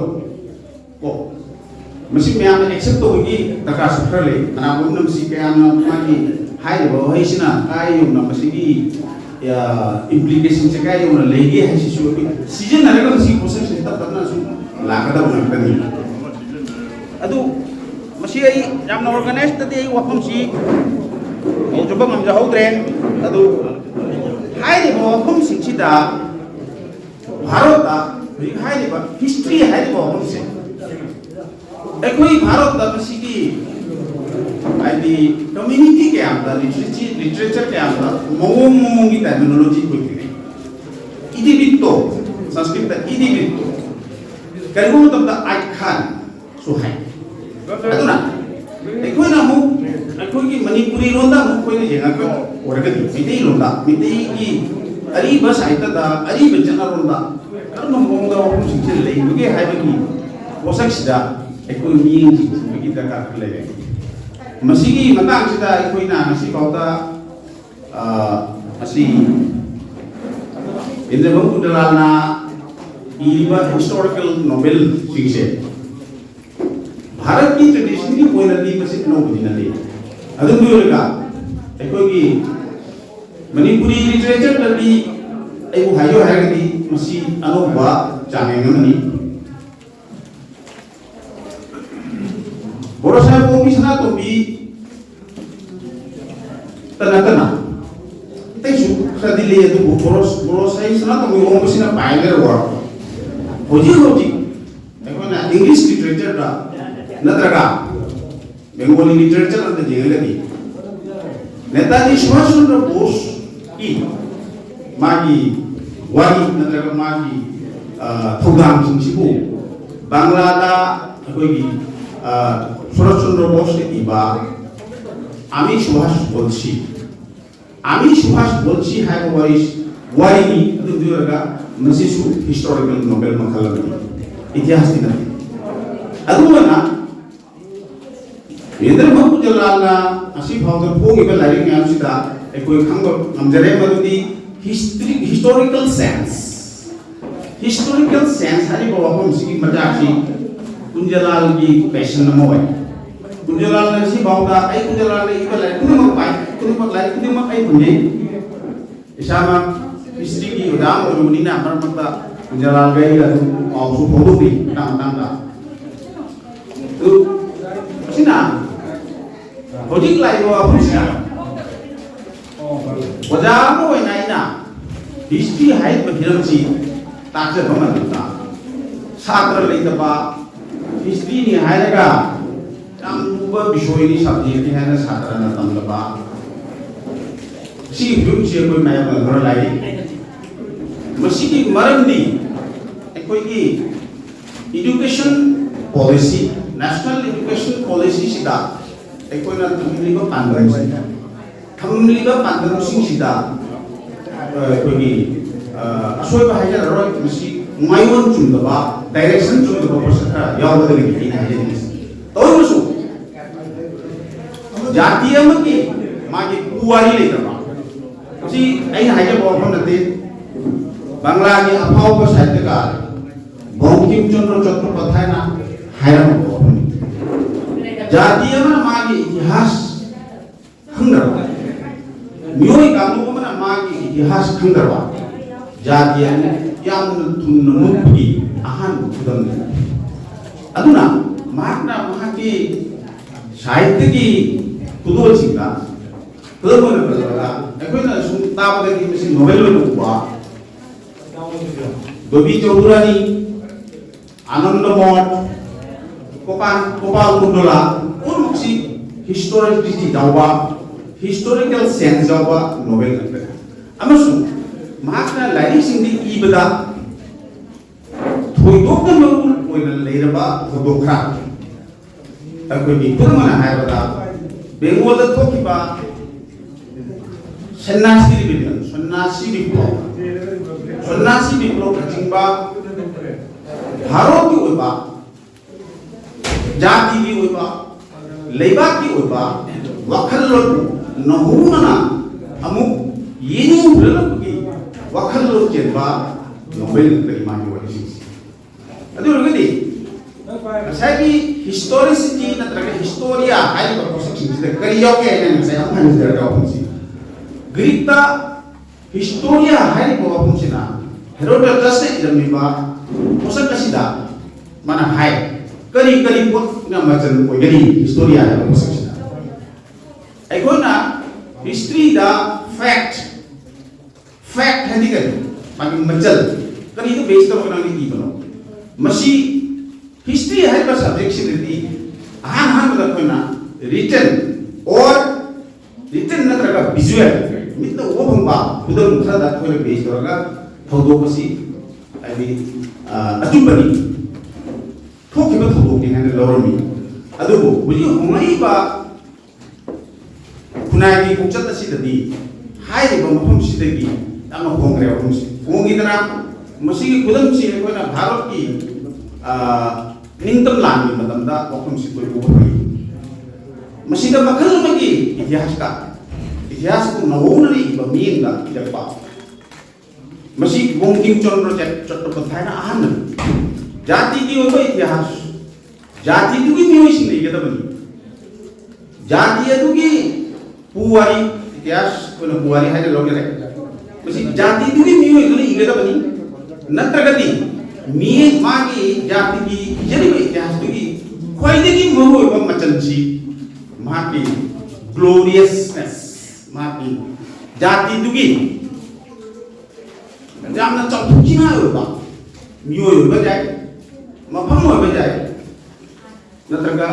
ꯀꯣ, ꯃꯁꯤ ꯃꯌꯥꯝꯅ ꯑꯦꯛꯁꯦꯞ ꯇꯧꯕꯒꯤ ꯗꯔꯀꯥꯔꯁꯨ ꯈꯔ ꯂꯩ꯫ ꯀꯅꯥꯒꯨꯝꯕꯅ ꯃꯁꯤ ꯀꯌꯥꯝꯅ ꯃꯥꯒꯤ ꯍꯥꯏꯔꯤꯕ ꯋꯥꯍꯩꯁꯤꯅ ꯀꯥꯏ ꯌꯧꯅ ꯃꯁꯤꯒꯤ ꯏꯝꯄ꯭ꯂꯤꯀꯦꯁꯟꯁꯦ ꯀꯥꯏ ꯌꯧꯅ ꯂꯩꯒꯦ ꯍꯥꯏꯁꯤꯁꯨ ꯑꯩꯈꯣꯏ ꯁꯤꯖꯤꯟꯅꯔꯒ ꯃꯁꯤꯒꯤ ꯄꯣꯠꯁꯛꯁꯦ ꯇꯞ ꯇꯞꯅ ꯁꯨꯝ ꯂꯥꯛꯀꯗꯕ ꯉꯥꯛꯇꯅꯤ꯫ ꯑꯗꯨ ꯃꯁꯤ ꯑꯩ ꯌꯥꯝꯅ ꯑꯣꯔꯒꯅꯥꯏꯖꯇꯗꯤ ꯑꯩ ꯋꯥꯐꯝꯁꯤ ꯍꯧꯖꯕ ꯉꯝꯖꯍꯧꯗ꯭ꯔꯦ꯫ ꯑꯗꯨ ꯍꯥꯏꯔꯤꯕ ꯋꯥꯐꯝꯁꯤꯡꯁꯤꯗ ꯚꯥꯔꯠꯇ ꯍꯧꯖꯤꯛ ꯍꯥꯏꯔꯤꯕ ꯍꯤꯁꯇ꯭ꯔꯤ ꯍꯥꯏꯔꯤꯕ ꯋꯥꯐꯝꯁꯦ ꯑꯩꯈꯣꯏ ꯚꯥꯔꯠꯇ ꯃꯁꯤꯒꯤ ꯍꯥꯏꯗꯤ ꯀꯝꯃ꯭ꯌꯨꯅꯤꯇꯤ ꯀꯌꯥꯗ, ꯂꯤꯇꯔꯦꯆꯔ ꯀꯌꯥꯗ ꯃꯑꯣꯡ ꯃꯑꯣꯡꯒꯤ ꯇꯔꯃꯤꯅꯣꯂꯣꯖꯤ ꯑꯩꯈꯣꯏ ꯊꯦꯡꯅꯩ꯫ ꯏꯗꯤꯕꯤꯠꯇꯣ, ꯁꯪꯁꯀ꯭ꯔꯤꯠꯇ ꯏꯗꯤꯕꯤꯠꯇꯣ, ꯀꯔꯤꯒꯨꯝꯕ ꯃꯇꯝꯗ ꯑꯥꯏꯈꯥꯟ ꯁꯨ ꯍꯥꯏ꯫ ꯑꯗꯨꯅ ꯑꯩꯈꯣꯏꯅ ꯑꯃꯨꯛ ꯑꯩꯈꯣꯏꯒꯤ ꯃꯅꯤꯄꯨꯔꯤ ꯂꯣꯟꯗ ꯑꯃꯨꯛ ꯑꯩꯈꯣꯏꯅ ꯌꯦꯡꯉꯛꯄ ꯑꯣꯏꯔꯒꯗꯤ ꯃꯩꯇꯩꯂꯣꯟꯗ, ꯃꯩꯇꯩꯒꯤ ꯑꯔꯤꯕ ꯁꯥꯍꯤꯇ꯭ꯌꯗ, ꯑꯔꯤꯕ ꯆꯠꯅꯔꯣꯟꯗ ꯀꯔꯝꯕ ꯃꯑꯣꯡꯗ ꯋꯥꯐꯝꯁꯤꯡꯁꯦ ꯂꯩꯕꯒꯦ ꯍꯥꯏꯕꯒꯤ ꯄꯣꯠꯁꯛꯁꯤꯗ ꯑꯩꯈꯣꯏ ꯃꯤꯠꯌꯦꯡ ꯆꯤꯡꯁꯤꯟꯕꯒꯤ ꯗꯔꯀꯥꯔ ꯈꯔ ꯂꯩꯔꯦ꯫ ꯃꯁꯤꯒꯤ ꯃꯇꯥꯡꯁꯤꯗ ꯑꯩꯈꯣꯏꯅ ꯉꯁꯤꯐꯥꯎꯗ ꯑꯁꯤ ꯏꯟꯗ꯭ꯔꯕꯝ ꯀꯨꯟꯗꯂꯥꯜꯅ ꯏꯔꯤꯕ ꯍꯤꯁꯇꯣꯔꯤꯀꯦꯜ ꯅꯣꯕꯦꯜꯁꯤꯡꯁꯦ ꯚꯥꯔꯠꯀꯤ ꯇ꯭ꯔꯦꯗꯤꯁꯟꯒꯤ ꯑꯣꯏꯅꯗꯤ ꯃꯁꯤ ꯑꯅꯧꯕꯗꯤ ꯅꯠꯇꯦ꯫ ꯑꯗꯨꯝ ꯑꯣꯏꯔꯒ ꯑꯩꯈꯣꯏꯒꯤ ꯃꯅꯤꯄꯨꯔꯤ ꯂꯤꯇꯔꯦꯆꯔꯗꯗꯤ ꯑꯩꯕꯨ ꯍꯥꯏꯌꯨ ꯍꯥꯏꯔꯒꯗꯤ ꯃꯁꯤ ꯑꯅꯧꯕ ꯆꯥꯡꯌꯦꯡ ꯑꯃꯅꯤ꯫ ꯕꯣꯔꯣꯁꯥꯏ ꯄꯣꯝꯃꯤ ꯁꯅꯥꯇꯣꯝꯕꯤ ꯇ ꯅꯠꯇꯅ ꯑꯇꯩꯁꯨ ꯈꯔꯗꯤ ꯂꯩ, ꯑꯗꯨꯕꯨ ꯕꯣꯔꯣꯁ ꯕꯣꯔꯣꯁꯥꯏ ꯁꯅꯥꯇꯣꯝꯕꯤ ꯑꯣꯡꯕꯁꯤꯅ pioneer work꯫ ꯍꯧꯖꯤꯛ ꯍꯧꯖꯤꯛ ꯑꯩꯈꯣꯏꯅ English literature ꯗ ꯅꯠꯇ꯭ꯔꯒ Bengali literature ꯑꯃꯗ ꯌꯦꯡꯉꯒꯗꯤ ꯅꯦꯇꯥꯖꯤ ꯁꯨꯚꯥꯁ ꯆꯟꯗ꯭ꯔ ꯕꯣꯁꯀꯤ ꯃꯥꯒꯤ ꯋꯥꯔꯤ ꯅꯠꯇ꯭ꯔꯒ ꯃꯥꯒꯤ, ꯑ, ꯊꯧꯗꯥꯡꯁꯤꯡꯁꯤꯕꯨ ꯕꯪꯂꯥꯗ ꯑꯩꯈꯣꯏꯒꯤ, ꯑ, ꯁꯨꯔꯖ ꯆꯟꯗ꯭ꯔ ꯕꯣꯁꯅ ꯏꯕ ꯑꯃꯤ ꯁꯨꯚꯥꯁ ꯕꯣꯜꯁꯤ, ꯑꯃꯤ ꯁꯨꯚꯥꯁ ꯕꯣꯜꯁꯤ ꯍꯥꯏꯕ ꯋꯥꯔꯤ, ꯋꯥꯔꯤꯅꯤ꯫ ꯑꯗꯨꯒꯤ ꯑꯣꯏꯔꯒ ꯃꯁꯤꯁꯨ historical novel ꯃꯈꯜ ꯑꯃꯅꯤ, ꯏꯇꯤꯍꯥꯁꯇꯤ ꯅꯠꯇꯦ꯫ ꯑꯗꯨꯃꯥꯏꯅ ꯕꯤꯔꯦꯟꯗ꯭ꯔ ꯃꯣꯍꯟ ꯀꯨꯟꯖꯂꯥꯜꯅ ꯉꯁꯤ ꯐꯥꯎꯗ ꯐꯣꯡꯉꯤꯕ ꯂꯥꯏꯔꯤꯛ ꯃꯌꯥꯝꯁꯤꯗ ꯑꯩꯈꯣꯏ ꯈꯪꯕ ꯉꯝꯖꯔꯦ, ꯃꯗꯨꯗꯤ history, historical sense, historical sense ꯍꯥꯏꯔꯤꯕ ꯋꯥꯐꯝꯁꯤꯒꯤ ꯃꯆꯥꯛꯁꯤ ꯀꯨꯟꯖꯂꯥꯜꯒꯤ passion ꯑꯃ ꯑꯣꯏ꯫ ꯀꯨꯟꯖꯂꯥꯜꯅ ꯉꯁꯤ ꯐꯥꯎꯗ ꯑꯩ ꯀꯨꯟꯖꯂꯥꯜꯅ ꯏꯕ ꯂꯥꯏꯔꯤꯛ ꯈꯨꯗꯤꯡꯃꯛ ꯄꯥꯏ, ꯈꯨꯗꯤꯡꯃꯛ, ꯂꯥꯏꯔꯤꯛ ꯈꯨꯗꯤꯡꯃꯛ ꯑꯩ ꯐꯪꯉꯤ꯫ ꯏꯁꯥꯃꯛ history ꯒꯤ ꯑꯣꯖꯥ ꯑꯃ ꯑꯣꯏꯔꯨꯕꯅꯤꯅ ꯃꯔꯛ ꯃꯔꯛꯇ ꯀꯨꯟꯖꯂꯥꯜꯒ ꯑꯩꯒ ꯑꯗꯨꯝ ꯄꯥꯎꯁꯨ ꯐꯥꯎꯗꯣꯛꯏ ꯃꯇꯥꯡ ꯃꯇꯥꯡꯗ꯫ ꯑꯗꯨ ꯁꯤꯅ ꯍꯧꯖꯤꯛ ꯂꯥꯛꯏꯕ ꯋꯥꯐꯝꯁꯤꯅ ꯑꯣꯖꯥ ꯑꯃ ꯑꯣꯏꯅ ꯑꯩꯅ history ꯍꯥꯏꯔꯤꯕ ꯍꯤꯔꯝꯁꯤ ꯇꯥꯛꯆꯕ ꯃꯇꯝꯗ ꯁꯥꯇ꯭ꯔ ꯂꯩꯇꯕ, history ꯅꯤ ꯍꯥꯏꯔꯒ ꯌꯥꯝ ꯂꯨꯕ ꯕꯤꯁꯣꯏꯅꯤ, subject ꯅꯤ ꯍꯥꯏꯅ ꯁꯥꯇ꯭ꯔꯅ ꯇꯝꯗꯕ, ꯁꯤꯒꯤ ꯐꯤꯕꯝꯁꯤ ꯑꯩꯈꯣꯏ ꯃꯌꯥꯝꯅ ꯈꯔ ꯂꯥꯏꯔꯤ꯫ ꯃꯁꯤꯒꯤ ꯃꯔꯝꯗꯤ ꯑꯩꯈꯣꯏꯒꯤ education policy, national education policy ꯁꯤꯗ ꯑꯩꯈꯣꯏꯅ ꯊꯝꯂꯤꯕ ꯄꯥꯟꯗꯝꯁꯤꯡ, ꯊꯝꯂꯤꯕ ꯄꯥꯟꯗꯝꯁꯤꯡꯁꯤꯗ, ꯑ, ꯑꯩꯈꯣꯏꯒꯤ, ꯑ, ꯑꯁꯣꯏꯕ ꯍꯥꯏꯖꯔꯔꯣꯏ, ꯃꯁꯤ ꯃꯥꯏꯑꯣꯟ ꯆꯨꯝꯗꯕ, direction ꯆꯨꯝꯗꯕ ꯄꯣꯠꯁꯛ ꯈꯔ ꯌꯥꯎꯒꯗꯧꯔꯤꯕꯅꯤ ꯑꯩꯅ ꯍꯥꯏꯖꯅꯤꯡꯉꯤꯁꯤ꯫ ꯇꯧꯔꯤꯕꯁꯨ ꯖꯥꯇꯤ ꯑꯃꯒꯤ ꯃꯥꯒꯤ ꯄꯨꯋꯥꯔꯤ ꯂꯩꯇꯕ, ꯃꯁꯤ ꯑꯩꯅ ꯍꯥꯏꯖꯕ ꯋꯥꯐꯝ ꯅꯠꯇꯦ꯫ ꯕꯪꯂꯥꯒꯤ ꯑꯐꯥꯎꯕ ꯁꯥꯍꯤꯇ꯭ꯌꯀꯥꯔ ꯕꯪꯀꯤꯝ ꯆꯟꯗ꯭ꯔ ꯆꯠꯇꯣꯄꯥꯙ꯭ꯌꯥꯌꯅ ꯍꯥꯏꯔꯝꯕ ꯋꯥꯐꯝꯅꯤ꯫ ꯖꯥꯇꯤ ꯑꯃꯅ ꯃꯥꯒꯤ ꯏꯇꯤꯍꯥꯁ ꯈꯪꯗ꯭ꯔꯕ, ꯃꯤꯑꯣꯏ ꯀꯥꯡꯂꯨꯞ ꯑꯃꯅ ꯃꯥꯒꯤ ꯏꯇꯤꯍꯥꯁ ꯈꯪꯗ꯭ꯔꯕ ꯖꯥꯇꯤ ꯑꯃ ꯌꯥꯝꯅ ꯊꯨꯅ ꯃꯨꯠꯄꯒꯤ ꯑꯍꯥꯟꯕ ꯈꯨꯗꯝꯅꯤ꯫ ꯑꯗꯨꯅ ꯃꯍꯥꯛꯅ ꯃꯍꯥꯛꯀꯤ ꯁꯥꯍꯤꯇ꯭ꯌꯒꯤ ꯈꯨꯗꯣꯜꯁꯤꯡꯗ ꯈꯨꯗꯝ ꯑꯣꯏꯅ ꯄꯜꯂꯕꯗ, ꯑꯩꯈꯣꯏꯅ ꯁꯨꯝ ꯇꯥꯕꯗꯗꯤ ꯃꯁꯤ ꯅꯣꯕꯦꯜ ꯑꯣꯏꯅ ꯎꯕ ꯗꯣꯕꯤ ꯆꯧꯙꯨꯔꯥꯅꯤ, ꯑꯥꯅꯟꯗ ꯃꯣꯊ, ꯒꯣꯄꯥꯜ, ꯒꯣꯄꯥꯜ ꯀꯨꯟꯗꯣꯂꯥ ꯄꯨꯝꯅꯃꯛꯁꯤ ꯍꯤꯁꯇꯣꯔꯤꯁꯤꯇꯤ ꯌꯥꯎꯕ, ꯍꯤꯁꯇꯣꯔꯤꯀꯦꯜ ꯁꯦꯟꯁ ꯌꯥꯎꯕ ꯅꯣꯕꯦꯜ ꯉꯥꯛꯇꯅꯤ꯫ ꯑꯃꯁꯨꯡ ꯃꯍꯥꯛꯅ ꯂꯥꯏꯔꯤꯛꯁꯤꯡꯗꯤ ꯏꯕꯗ ꯊꯣꯏꯗꯣꯛꯅ ꯃꯔꯨ ꯑꯣꯏꯅ ꯂꯩꯔꯕ ꯊꯧꯗꯣꯛ ꯈꯔ ꯑꯩꯈꯣꯏꯒꯤ ꯈꯨꯗꯝ ꯑꯣꯏꯅ ꯍꯥꯏꯔꯕꯗ, ꯕꯦꯡꯒꯣꯜꯗ ꯊꯣꯛꯈꯤꯕ ꯁꯟꯅꯥꯁꯤ ꯔꯤꯕꯦꯂꯤꯌꯟ, ꯁꯟꯅꯥꯁꯤ ꯕꯤꯄ꯭ꯂꯣꯕ, ꯁꯟꯅꯥꯁꯤ ꯕꯤꯄ꯭ꯂꯣꯕꯅꯆꯤꯡꯕ ꯚꯥꯔꯠꯀꯤ ꯑꯣꯏꯕ ꯖꯥꯇꯤꯒꯤ ꯑꯣꯏꯕ, ꯂꯩꯕꯥꯛꯀꯤ ꯑꯣꯏꯕ ꯋꯥꯈꯜꯂꯣꯟꯕꯨ ꯅꯧꯍꯧꯅꯅ ꯑꯃꯨꯛ ꯌꯦꯡꯅꯤꯡꯍꯜꯂꯛꯄꯒꯤ ꯋꯥꯈꯜꯂꯣꯟ ꯆꯦꯟꯕ ꯅꯣꯕꯦꯜ ꯉꯥꯛꯇꯅꯤ ꯃꯥꯒꯤ ꯋꯥꯔꯤꯁꯤꯡꯁꯤ꯫ ꯑꯗꯨ ꯑꯣꯏꯔꯒꯗꯤ ꯉꯁꯥꯏꯒꯤ ꯍꯤꯁꯇꯣꯔꯤꯁꯤꯇꯤ ꯅꯠꯇ꯭ꯔꯒ ꯍꯤꯁꯇꯣꯔꯤꯌꯥ ꯍꯥꯏꯔꯤꯕ ꯄꯣꯠꯁꯛꯁꯤꯡꯁꯤꯗ ꯀꯔꯤ ꯌꯥꯎꯒꯦ ꯍꯥꯏꯅ ꯉꯁꯥꯏ ꯑꯃꯨꯛ ꯍꯟꯖꯔꯒ ꯋꯥꯐꯝꯁꯤ, ꯒ꯭ꯔꯤꯛꯇ ꯍꯤꯁꯇꯣꯔꯤꯌꯥ ꯍꯥꯏꯔꯤꯕ ꯋꯥꯐꯝꯁꯤꯅ ꯍꯦꯔꯣꯗꯣꯇꯁꯅ ꯏꯔꯝꯃꯤꯕ ꯄꯣꯠꯁꯛ ꯑꯁꯤꯗ ꯃꯥꯅ ꯍꯥꯏ, ꯀꯔꯤ ꯀꯔꯤ ꯄꯣꯠꯅ ꯃꯆꯜ ꯑꯣꯏꯒꯅꯤ ꯍꯤꯁꯇꯣꯔꯤꯌꯥ ꯍꯥꯏꯕ ꯄꯣꯠꯁꯛꯁꯤꯗ? ꯑꯩꯈꯣꯏꯅ ꯍꯤꯁꯇ꯭ꯔꯤꯗ ꯐꯦꯛꯠ, ꯐꯦꯛꯠ ꯍꯥꯏꯗꯤ ꯀꯔꯤ? ꯃꯥꯒꯤ ꯃꯆꯜ, ꯀꯔꯤꯗ ꯕꯦꯁ ꯇꯧꯔꯒ ꯅꯪꯅ ꯏꯕꯅꯣ? ꯃꯁꯤ ꯍꯤꯁꯇ꯭ꯔꯤ ꯍꯥꯏꯔꯤꯕ ꯁꯕꯖꯦꯛꯁꯤꯗꯗꯤ ꯑꯍꯥꯟ ꯑꯍꯥꯟꯕꯗ ꯑꯩꯈꯣꯏꯅ ꯔꯤꯇꯟ ꯑꯣꯔ ꯔꯤꯇꯟ ꯅꯠꯇ꯭ꯔꯒ ꯚꯤꯖꯨꯋꯦꯜ, ꯃꯤꯠꯅ ꯎꯕ ꯐꯪꯕ ꯈꯨꯗꯝ ꯈꯔꯗ ꯑꯩꯈꯣꯏꯅ ꯕꯦꯁ ꯇꯧꯔꯒ ꯊꯧꯗꯣꯛ ꯑꯁꯤ, ꯍꯥꯏꯗꯤ, ꯑ, ꯑꯆꯨꯝꯕꯅꯤ, ꯊꯣꯛꯈꯤꯕ ꯊꯧꯗꯣꯛꯅꯤ ꯍꯥꯏꯅ ꯂꯧꯔꯝꯃꯤ꯫ ꯑꯗꯨꯕꯨ ꯍꯧꯖꯤꯛ ꯍꯣꯡꯂꯛꯏꯕ ꯈꯨꯟꯅꯥꯏꯒꯤ ꯈꯣꯡꯆꯠ ꯑꯁꯤꯗꯗꯤ ꯍꯥꯏꯔꯤꯕ ꯃꯐꯝꯁꯤꯗꯒꯤ ꯌꯥꯝꯅ ꯍꯣꯡꯈ꯭ꯔꯦ ꯋꯥꯐꯝꯁꯤ꯫ ꯍꯣꯡꯈꯤꯗꯅ ꯃꯁꯤꯒꯤ ꯈꯨꯗꯝꯁꯤ ꯑꯩꯈꯣꯏꯅ ꯚꯥꯔꯠꯀꯤ, ꯑ, ꯅꯤꯡꯇꯝ ꯂꯥꯟꯒꯤ ꯃꯇꯝꯗ ꯋꯥꯐꯝꯁꯤ ꯑꯩꯈꯣꯏ ꯎꯕ ꯐꯪꯏ꯫ ꯃꯁꯤꯗ ꯃꯈꯜ ꯑꯃꯒꯤ ꯏꯇꯤꯍꯥꯁꯀ, ꯏꯇꯤꯍꯥꯁꯄꯨ ꯅꯧꯍꯧꯅꯅ ꯏꯕ ꯃꯤꯠꯌꯦꯡꯗ ꯏꯔꯛꯄ꯫ ꯃꯁꯤ ꯕꯣꯡꯀꯤꯝ ꯆꯟꯗ꯭ꯔ ꯆꯠ-, ꯆꯠꯇꯣꯄꯥꯙ꯭ꯌꯥꯌꯅ ꯑꯍꯥꯟꯕꯅꯤ꯫ ꯖꯥꯇꯤꯒꯤ ꯑꯣꯏꯕ ꯏꯇꯤꯍꯥꯁ, ꯖꯥꯇꯤꯗꯨꯒꯤ ꯃꯤꯑꯣꯏꯁꯤꯡꯅ ꯏꯒꯗꯕꯅꯤ꯫ ꯖꯥꯇꯤ ꯑꯗꯨꯒꯤ ꯄꯨꯋꯥꯔꯤ, ꯏꯇꯤꯍꯥꯁ ꯑꯩꯈꯣꯏꯅ ꯄꯨꯋꯥꯔꯤ ꯍꯥꯏꯅ ꯂꯧꯖꯔꯦ꯫ ꯃꯁꯤ ꯖꯥꯇꯤꯗꯨꯒꯤ ꯃꯤꯑꯣꯏꯗꯨꯅ ꯏꯒꯗꯕꯅꯤ꯫ ꯅꯠꯇ꯭ꯔꯒꯗꯤ ꯃꯤ ꯃꯥꯒꯤ ꯖꯥꯇꯤꯒꯤ ꯏꯖꯔꯤꯕ ꯏꯇꯤꯍꯥꯁꯇꯨꯒꯤ ꯈ꯭ꯋꯥꯏꯗꯒꯤ ꯃꯔꯨꯑꯣꯏꯕ ꯃꯆꯜꯁꯤ ꯃꯍꯥꯛꯀꯤ gloriousness, ꯃꯍꯥꯛꯀꯤ ꯖꯥꯇꯤꯗꯨꯒꯤ ꯌꯥꯝꯅ ꯆꯥꯎꯊꯣꯛꯆꯅꯤꯡꯉꯥꯏ ꯑꯣꯏꯕ ꯃꯤꯑꯣꯏ ꯑꯣꯏꯕ ꯌꯥꯏ, ꯃꯐꯝ ꯑꯣꯏꯕ ꯌꯥꯏ, ꯅꯠꯇ꯭ꯔꯒ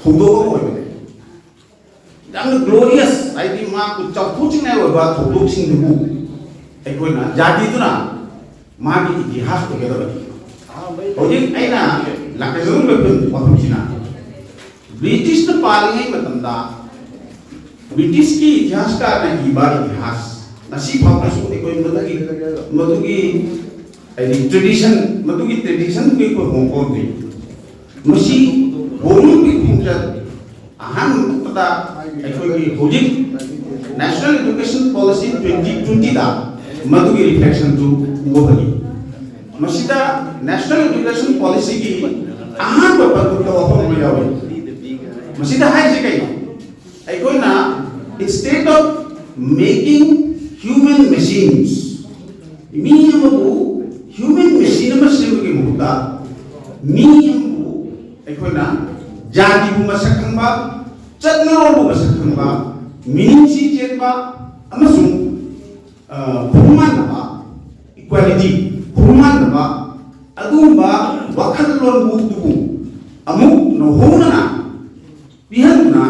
ꯊꯧꯗꯣꯛ ꯑꯃ ꯑꯣꯏꯕ ꯌꯥꯏ꯫ ꯌꯥꯝꯅ glorious, ꯍꯥꯏꯗꯤ ꯃꯍꯥꯛꯄꯨ ꯆꯥꯎꯊꯣꯛꯆꯅꯤꯡꯉꯥꯏ ꯑꯣꯏꯕ ꯊꯧꯗꯣꯛꯁꯤꯡꯗꯨꯕꯨ ꯑꯩꯈꯣꯏꯅ ꯖꯥꯇꯤꯗꯨꯅ ꯃꯥꯒꯤ ꯏꯇꯤꯍꯥꯁ ꯑꯣꯏꯒꯗꯕꯅꯤ꯫ ꯍꯧꯖꯤꯛ ꯑꯩꯅ ꯂꯥꯛꯀꯗꯧꯔꯤꯕ ꯋꯥꯐꯝꯁꯤꯅ, ꯕ꯭ꯔꯤꯇꯤꯁꯅ ꯄꯥꯜꯂꯤꯉꯩ ꯃꯇꯝꯗ ꯕ꯭ꯔꯤꯇꯤꯁꯀꯤ ꯏꯇꯤꯍꯥꯁꯀꯥꯔꯅ ꯏꯕ ꯏꯇꯤꯍꯥꯁ ꯉꯁꯤ ꯐꯥꯎꯕꯁꯨ ꯑꯩꯈꯣꯏ ꯃꯗꯨꯒꯤ, ꯃꯗꯨꯒꯤ ꯍꯥꯏꯗꯤ tradition, ꯃꯗꯨꯒꯤ traditionꯗꯨꯒꯤ ꯑꯩꯈꯣꯏ ꯍꯣꯡꯐꯝꯗꯤ ꯃꯁꯤ ꯍꯣꯡꯕꯒꯤ ꯈꯣꯡꯆꯠ ꯑꯍꯥꯟꯕꯗ ꯑꯩꯈꯣꯏꯒꯤ ꯍꯧꯖꯤꯛ National Education Policy twenty twentyꯗ ꯃꯗꯨꯒꯤ reflectionꯗꯨ ꯎꯕ ꯐꯪꯉꯤ꯫ ꯃꯁꯤꯗ National Education Policyꯒꯤ ꯑꯍꯥꯟꯕ ꯄꯟꯊꯨꯡꯗ ꯋꯥꯐꯝ ꯑꯃ ꯌꯥꯎꯏ꯫ ꯃꯁꯤꯗ ꯍꯥꯏꯔꯤꯁꯤ ꯀꯩꯅꯣ? ꯑꯩꯈꯣꯏꯅ instead of making human machines, ꯃꯤ ꯑꯃꯕꯨ human machine ꯑꯃ ꯁꯦꯝꯕꯒꯤ ꯃꯍꯨꯠꯇ ꯃꯤ ꯑꯃꯕꯨ ꯑꯩꯈꯣꯏꯅ ꯖꯥꯇꯤꯕꯨ ꯃꯁꯛ ꯈꯪꯕ, ꯆꯠꯅꯔꯣꯜꯕꯨ ꯃꯁꯛ ꯈꯪꯕ, ꯃꯤꯅꯨꯡꯁꯤ ꯆꯦꯟꯕ ꯑꯃꯁꯨꯡ ꯈꯣꯡꯃꯥꯟꯅꯕ, equality, ꯈꯣꯡꯃꯥꯟꯅꯕ ꯑꯗꯨꯒꯨꯝꯕ ꯋꯥꯈꯜꯂꯣꯟꯕꯨ ꯑꯃꯨꯛ ꯅꯧꯍꯧꯅꯅ ꯄꯤꯍꯟꯗꯨꯅ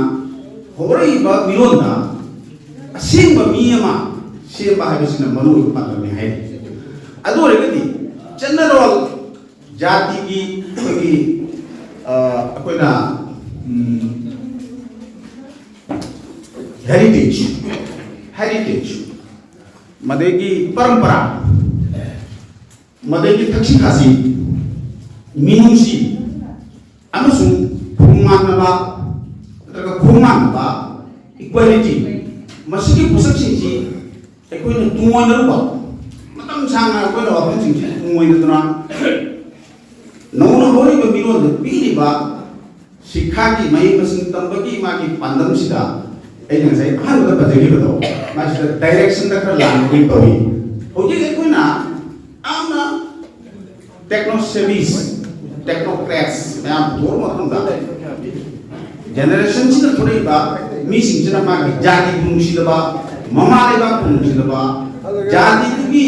ꯍꯧꯔꯛꯏꯕ ꯃꯤꯔꯣꯟꯗ ꯑꯁꯦꯡꯕ ꯃꯤ ꯑꯃ ꯁꯦꯝꯕ ꯍꯥꯏꯕꯁꯤꯅ ꯃꯔꯨꯑꯣꯏꯕ ꯄꯥꯟꯗꯝꯅꯤ ꯍꯥꯏꯔꯤ꯫ ꯑꯗꯨ ꯑꯣꯏꯔꯒꯗꯤ ꯆꯠꯅꯔꯣꯜ ꯖꯥꯇꯤꯒꯤ ꯑꯩꯈꯣꯏꯒꯤ ꯑꯩꯈꯣꯏꯅ heritage, heritage, ꯃꯗꯒꯤ ꯄꯔꯝꯄꯔꯥ, ꯃꯗꯒꯤ ꯊꯛꯁꯤ ꯈꯥꯁꯤ, ꯃꯤꯅꯨꯡꯁꯤ ꯑꯃꯁꯨꯡ ꯈꯣꯡꯃꯥꯟꯅꯕ ꯅꯠꯇ꯭ꯔꯒ ꯈꯣꯡꯃꯥꯟꯅꯕ, equality, ꯃꯁꯤꯒꯤ ꯄꯣꯠꯁꯛꯁꯤꯡꯁꯤ ꯑꯩꯈꯣꯏꯅ ꯇꯨꯡꯑꯣꯏꯅꯔꯨꯕ, ꯃꯇꯝ ꯁꯥꯡꯅ ꯑꯩꯈꯣꯏꯅ ꯋꯥꯐꯝꯁꯤꯡꯁꯤ ꯇꯨꯡꯑꯣꯏꯅꯗꯨꯅ ꯅꯧꯅ ꯍꯧꯔꯛꯏꯕ ꯃꯤꯔꯣꯟꯗ ꯄꯤꯔꯤꯕ ꯁꯤꯈꯥꯒꯤ ꯃꯍꯩ ꯃꯁꯤꯡ ꯇꯝꯕꯒꯤ ꯃꯥꯒꯤ ꯄꯥꯟꯗꯝꯁꯤꯗ ꯑꯩꯅ ꯉꯁꯥꯏ ꯑꯍꯥꯟꯕꯗ ꯄꯟꯖꯈꯤꯕꯗꯣ, ꯃꯥꯁꯤꯗ directionꯗ ꯈꯔ ꯂꯥꯟꯕꯒꯨꯝ ꯇꯧꯏ꯫ ꯍꯧꯖꯤꯛ ꯑꯩꯈꯣꯏꯅ ꯌꯥꯝꯅ techno savvies, technocrats ꯃꯌꯥꯝ ꯄꯨꯊꯣꯛꯑ ꯃꯇꯨꯡꯗ ꯖꯦꯅꯦꯔꯦꯁꯟꯁꯤꯗ ꯊꯣꯛꯂꯛꯏꯕ ꯃꯤꯁꯤꯡꯁꯤꯅ ꯃꯥꯒꯤ ꯖꯥꯇꯤꯕꯨ ꯅꯨꯡꯁꯤꯗꯕ, ꯃꯃꯥ ꯂꯩꯕꯥꯛꯄꯨ ꯅꯨꯡꯁꯤꯗꯕ, ꯖꯥꯇꯤꯗꯨꯒꯤ